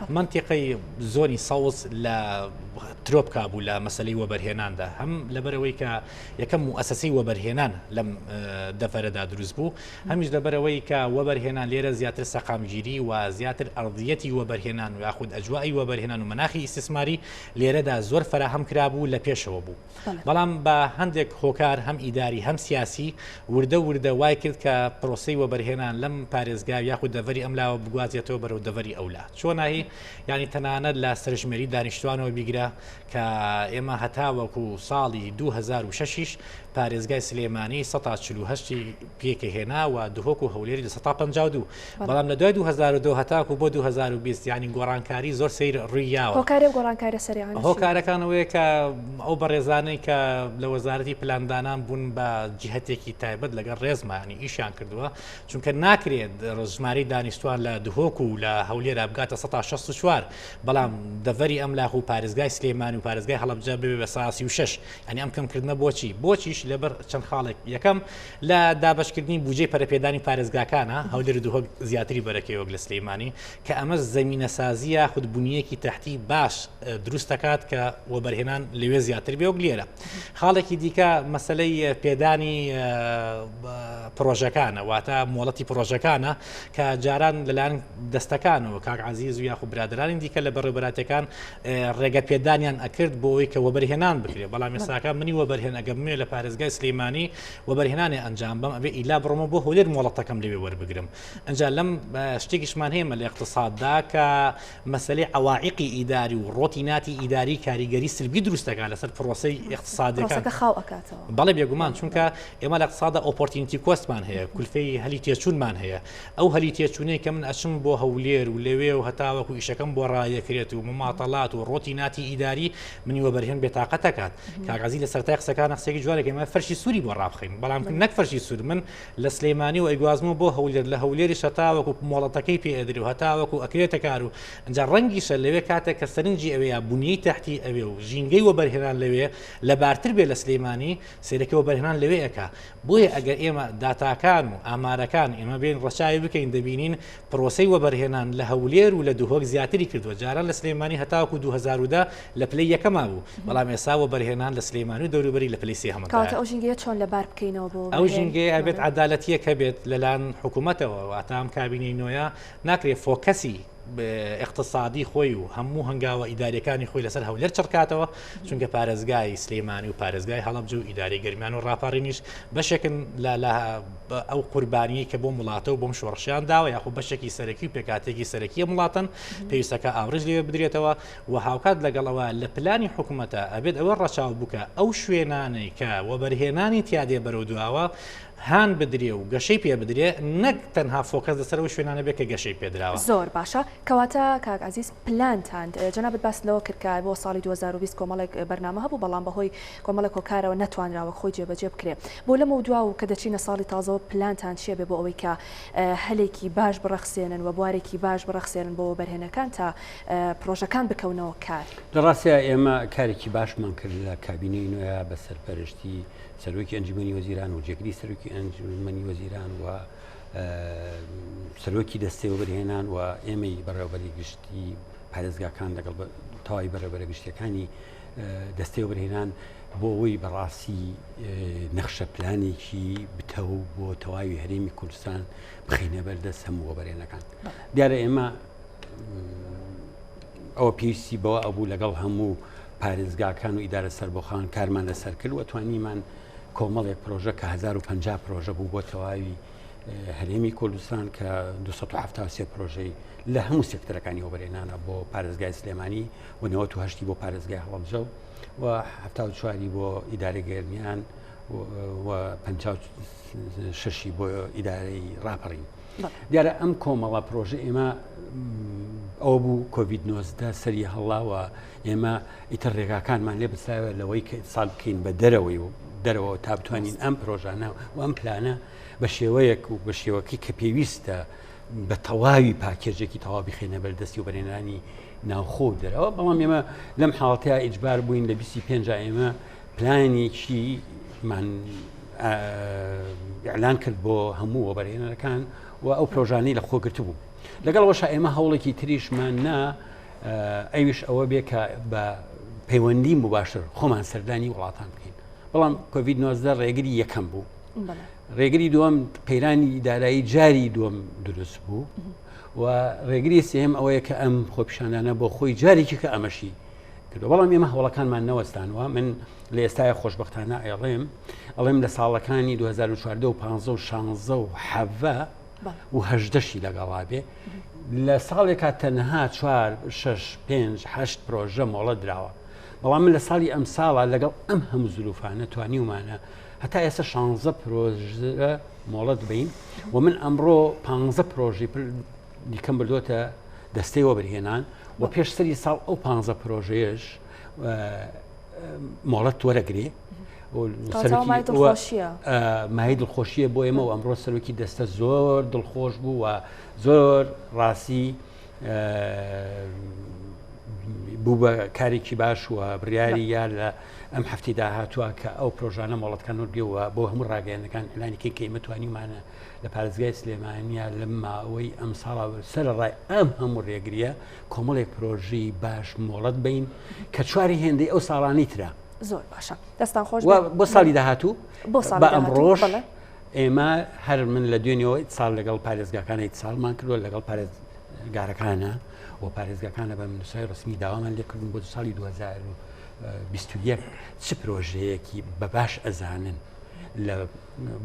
منتیقەی زۆنی سەوز لە ترۆپکا بوو لە مەسلەی وەبەرهێناندا هەم لەبەرەوەی کە یەکەم موئەسەسەی وەبەرهێنان لەم دەڤەرەدا دروست بوو هەمیش لەبەرئەوەی کە وەبەرهێنان لێرە زیاتر سەقامگیری و زیاتر ئەرضیەتی وەبەرهێنان و یاخود ئەجوائی وەبەرهێنان و مەناخی ئیستیسماری لێرەدا زۆر فەراهەم کرابوو لە پێشەوە بوو بەڵام بە هەندێک هۆکار هەم ئیداری هەم سیاسی وردە وردە وای کرد کە پرۆسەی وەبەرهێنان لەم پارێزگا یاخود دەڤەری ئەم لاوە بگوازێتەوە بەرەو دەڤەری ئەولا چۆنایی یانی تەنانەت لە سەرژمێری دانیشتوانەوە بیگرە کە ئێمە هەتاوەکو ساڵی 2006 یش پارێزگای سلێمانی 148 ی پێکهێنا و دهۆک و هەولێری لە 152 بەڵام لە دوای 2002 هەتاکو بۆ 2020 یانی گۆڕانکاری زۆر سەیر ڕووی یاوە. هۆکاری ئەو گۆڕانکاریە سەریعانە چین؟ هۆکارەکان ئەوەیە کە ئەو بەڕێزانەی کە لە وەزارەتی پلاندانان بوون بە جیهەتێکی تایبەت لەگەڵ ڕێزما یانی ئیشیان کردووە چونکە ناکرێت ژمارەی دانیشتوان لە دهۆک و لە هەولێرا بگاتە 164 بەڵام دەڤەری ئەملاق و پارێزگای سلێمانی و پارێزگای هەڵەبجە ببێ بە 36 یانی ئەم کەمکردنە بۆچی؟ بۆچیش لەبەر چەند خاڵێک یەکەم لە دابەشکردنی بودجەی پەرەپێدانی پارێزگاکانە هەولێر و دهۆک زیاتری بەرەکەی وەک لە سلێمانی کە ئەمە زەمینەسازی یاخود بنیەکی تەحتی باش دروست دەکات کە وەبەرهێنان لەوێ زیاتر بێ وەک لێرە خاڵێکی دیکە مەسلەی پێدانی پرۆژەکانە واتە مۆڵەتی پرۆژەکانە کە جاران لەلایەن دەستەکانەوە کاک عزیز و یاخو برادرانی دیکە لە بەڕێوبەراتەکان ڕێگە پێدانیان ئەکرد بۆ ئەوەی کە وەبەرهێنان بکرێت بەڵام ئێستاکە منی وەبەرهێن ئەگە بمێ لە پارێزگای سلێمانی وەبەرهێنانی ئەنجام بەم ئەبێ ئیلا بڕۆمە بۆ هەولێر مۆڵەتەکەم لەوێ وەربگرم ئەجا لەم شتێکیشمان هەیە لە اقتصاددا کە مەسەلەی عەوائیقی ئیداری و ڕۆتیناتی ئیداری کاریگەری سلبی دروست دەکات لەسەر پرۆسەی اقتصادیەکان. پرۆسەکە خاو ئەکاتەوە. بەڵێ بێگومان چونکە ئێمە لە اقتصادا opportunity cost مان هەیە کولفەی هەلی تێچوونمان هەیە ئەو هەلی تێچوونەی کە من ئەچم بۆ هەولێر و لەوێ و هەتاوەکو ئیشەکەم بۆ ڕایەکرێت و مماتەڵات و ڕۆتیناتی ئیداری منی وەبەرهێن بێتاقەت ئەکات. کاک عەزیز لە سەرەتای قسەکانە قسەیەکی جوانێک ئێمە فەرشی سووری بۆ ڕابخەین بەڵام نەک فەرشی سوور من لە سلێمانیەوە ئەیگوازمەوە بۆ هەولێر، لە هەولێریش هەتاوەکو مۆڵەتەکەی پێ ئەدرێ و هەتاوەکو ئەکرێتە کار و ئینجا ڕەنگیشە لەوێ کاتێک کە سەرنجی ئەوێ یا بونیەی تەحتی. خەڵکی ئەوێ و ژینگەی وەبەرهێنان لەوێ لەبارتر بێ لە سلێمانی، سەیرەکە وەبەرهێنان لەوێ ئەکا. بۆیە ئەگەر ئێمە داتاکان و ئامارەکان ئێمە بێین ڕەچاوی بکەین دەبینین پرۆسەی وەبەرهێنان لە هەولێر و لە دهۆک زیاتری کردووە. جاران لە سلێمانی هەتاوەکو 2010 لە پلەی یەکەما بوو، بەڵام ئێستا وەبەرهێنان لە سلێمانی و دەوروبەری لە پلەی سێهەمدایە. کەواتە ئەو ژینگەیە چۆن لەبار بکەینەوە بۆ ئەو ژینگەیە ئەبێت عەدالەتییەک هەبێت لەلایەن حکوومەتەوە، واتە ئەم کابینەی نۆیە ناکرێت فۆکەسی ئیقتسادی خۆی و هەموو هەنگاوە ئیداریەکانی خۆی لەسەر هەولێر چڕکاتەوە چونکە پارێزگای سلێمانی و پارێزگای هەڵەبجە و ئیداری گەرمیان و ڕاپەڕینیش بەشێکن لە ئەو قوربانیەی کە بۆم وڵاتە و بۆم شۆڕشیان داوە یاخۆ بەشێکی سەرەکی و پێکاتێکی سەرەکی ئەم وڵاتن پێویستەکە ئاوڕیش لێ بدرێتەوە و هاوکات لەگەڵەوە لە پلانی حکوومەتە ئەبێت ئەوە ڕەچاو بکە ئەو شوێنانەی کە وەبەرهێنانی تیادێ بەرەو دواوە هان بدرێ و گەشەی پێ بدرێ نەک تەنها focus لەسەر ئەو شوێنانە بێ کە گەشەی پێدراوە. زۆر باشە کەواتە کاک عەزیز پلانتان جەنابت باست لەوە کرد کە بۆ ساڵی 2020 کۆمەڵێک بەرنامە هەبوو بەڵام بەهۆی کۆمەڵێک هۆکارەوە نەتوانرا وەک خۆی جێبەجێ بکرێ بۆ لەمەودوا و کە دەچینە ساڵی تازەوە پلانتان چیە بێ بۆ ئەوەی کە هەلێکی باش بڕەخسێنن و بوارێکی باش بڕەخسێنن بۆ وەبەرهێنەکان تا پڕۆژەکان بکەونەوە کار؟ لە ڕاستیا ئێمە کارێکی باشمان کرد لە کابینەی نوێیا بە سەرپەرشتی سەرۆکی ئەنجومەنی وەزیران و جێگری سەرۆکی ئەنجومەنی وەزیران و سەرۆکی دەستەی وەبەرهێنان و ئێمەی بەڕێوەبەری گشتی پارێزگاکان لەگەڵ تەواوی بەڕێوەبەرە گشتیەکانی دەستەی وەبەرهێنان بۆ ئەوەی بەڕاستی نەخشە پلانێکی بتەو بۆ تەواوی هەرێمی کوردستان بخینە بەردەست هەموو وەبەرهێنەکان دیارە ئێمە ئەوە پێویستی بەوە ئەبوو لەگەڵ هەموو پارێزگاکان و ئیدارە سەربەخۆان کارمان لەسەر کرد و توانیمان کۆمەڵێک پرۆژە کە 1050 پرۆژە بوو بۆ تەواوی هەرێمی کوردستان کە 273 پرۆژەی لە هەموو سێکتەرەکانی وەبەرهێنانە بۆ پارێزگای سلێمانی و 98 بۆ پارێزگای هەڵەبجە و 74 بۆ ئیدارە گەرمیان و 56 بۆ ئیدارەی ڕاپەڕین. دیارە ئەم کۆمەڵە پرۆژە ئێمە ئەوە بوو کۆڤید 19 سەری هەڵاوە ئێمە ئیتر ڕێگاکانمان لێ بساوە لەوەی کە ئیتسال بکەین بە دەرەوەی و دەرەوە تا بتوانین ئەم پرۆژانە و ئەم پلانە بە شێوەیەک و بە شێوەکەی کە پێویستە بە تەواوی پاکێجێکی تەواو بخێنە بەردەستی و بەرێنانی ناوخۆ و دەرەوە بەڵام ئێمە لەم حاڵەتەیە ئیجبار بووین لە 25 ئێمە پلانێکی مان ئیعلان کرد بۆ هەموو وەبەرهێنەرەکان و ئەو پرۆژانەی لە خۆگرت بوو لەگەڵ وەشا ئێمە هەوڵێکی تریشمان نا ئەویش ئەوە بێ کە بە پەیوەندی مباشر خۆمان سەردانی وڵاتان بکەین بەڵام کۆڤید 19 ڕێگری یەکەم بوو ڕێگری دووەم قەیرانی دارایی جاری دووەم دروست بوو و ڕێگری سێم ئەوەیە کە ئەم خۆپیشاندانە بۆ خۆی جارێکی کە ئەمەشی کردو بەڵام ئێمە هەوڵەکانمان نەوەستانوە من لە ئێستاە خۆشببختانە ئەڵێم ئەڵێم لە ساڵەکانی 2014 و 15 و 16 و حەڤە و هەژدەشی لەگەڵا بێ لە ساڵێکا تەنها چوار شش پێنج هەشت پرۆژە مۆڵە دراوە بەڵام من لە ساڵی ئەم ساڵە لەگەڵ ئەم هەموو زروفانە توانیومانە هەتا ئێستا 16 پرۆژە مۆڵەت بین و من ئەمڕۆ 15 پرۆژی دیکەم بردووەتە دەستەی وەبرهێنان و پێش سەری ساڵ ئەو 15 پرۆژەیەش مۆڵەت وەرەگرێ مای دڵخۆشیە بۆ ئێمە و ئەمڕۆ سەرۆکی دەستە زۆر دڵخۆش بوو و زۆر ڕاستی بوو بە کارێکی باش و بڕیاری یا لە ئەم هەفتی داهاتووە کە ئەو پرۆژانە مۆڵەتکان وەرگێوە بۆ هەموو ڕاگەیانەکان ئەلانی کە ئێمە توانیمانە لە پارێزگای سلێمانیا لە ماوەی ئەم ساڵا سەرڕای ئەم هەموو ڕێگریە کۆمەڵێک پرۆژەی باش مۆڵەت بین کە چواری هێندەی ئەو ساڵانی ترە زۆر باشە دەستان خۆش بۆ ساڵی داهاتوو بۆ ساڵ بە ئەمڕۆژ ئێمە هەر من لە دوێنێەوە ساڵ لەگەڵ پارێزگاکانی ساڵمان کردووە لەگەڵ پارێزگارەکانە و پارێزگاکانە بە نووسای ڕسمی داوامان لێکردن بۆ ساڵی 2021 چ پرۆژەیەکی بە باش ئەزانن لە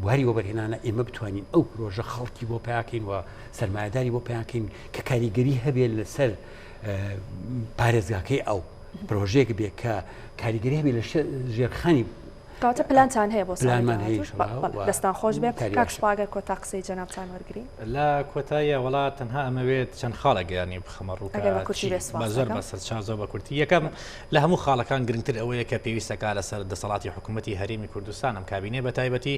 بواری وەبەرهێنانە ئێمە بتوانین ئەو پرۆژە خەڵکی بۆ پیاکەین و سەرمایهداری بۆ پیاکەین کە کاریگەری هەبێت لەسەر پارێزگاکەی ئەو پرۆژێک بێ کە کاریگەری هەبێت لە ژێرخانی. کەواتە پلانتان هەیە بۆ ساڵی پلانمان هەیە داهاتووش؟ ئینشەڵا بەڵێ و دەستان خۆش بێ. کاری کاک باشە. سوپا ئەگەر کۆتا قسەی جەنابتان وەرگرین. لە کۆتاییا وەڵا تەنها ئەمەوێت چەند خاڵێک یانی بخەمە ڕوو کە ئەگەر بە کورتی چی بێ بە سوپاس زۆر دەکەم. بە سەرچاو زۆر بە کورتی یەکەم لە هەموو خاڵەکان گرنگتر ئەوەیە کە پێویستەکا لەسەر دەسەڵاتی حکوومەتی هەرێمی کوردستان ئەم کابینەیە بە تایبەتی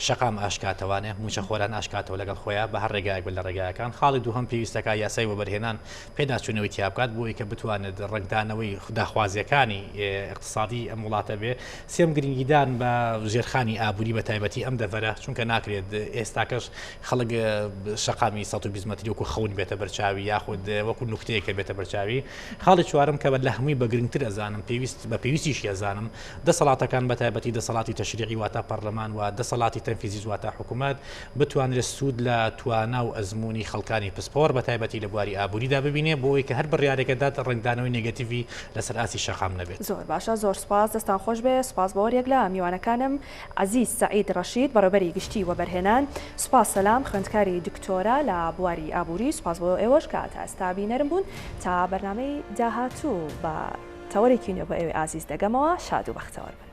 شەقام ئاشکاتەوانێ مووچەخۆران ئاشکاتەوە لەگەڵ خۆیا بە هەر ڕێگایەک بێت لە ڕێگایەکان خاڵی دووهەم پێویستەکا یاسای وەبەرهێنان پێداچوونەوەی تیا بکات بۆ ئەوەی کە بتوانێت ڕەنگدانەوەی داخوازییەکانی ئیقتسادی ئەم وڵاتە بێ. سێم گرنگیدان بە ژێرخانی ئابووری بە تایبەتی ئەم دەڤەرە چونکە ناکرێت ئێستاکەش خەڵک شەقامی 120 مەتری وەکو خەون بێتە بەرچاوی یاخود وەکو نوکتەیەکە بێتە بەرچاوی. خاڵی چوارەم کە لە هەمووی بە گرنگتر ئەزانم پێویست بە پێویستیشی ئەزانم دەسەڵاتەکان بە تایبەتی دەسەڵاتی تەشریعی واتە پەرلەمان و دەسەڵاتی تەنفیزیش واتە حکوومەت بتوانرێت سوود لە توانا و ئەزموونی خەڵکانی پسپۆڕ بە تایبەتی لە بواری ئابووریدا ببینێ بۆ ئەوەی کە هەر بڕیارێکە دات ڕەنگدانەوەی نێگەتیڤی لەسەر ئاستی شەقام نەبێت. زۆر باشە زۆر سوپاس دەستان خۆش بێ سوپاس بۆ هەریەک لە میوانەکانم عەزیز سەعید ڕەشید بەڕێوبەری گشتی وەبەرهێنان سوپاس سەلام خوێندکاری دکتۆرا لە بواری ئابووری سوپاس بۆ ئێوەش کە تا ئێستا بینەرم بوون تا بەرنامەی داهاتوو بە تەوەرێکی نوێ بۆ ئێوەی ئازیز دەگەمەوە شاد و بەختەوەر بن.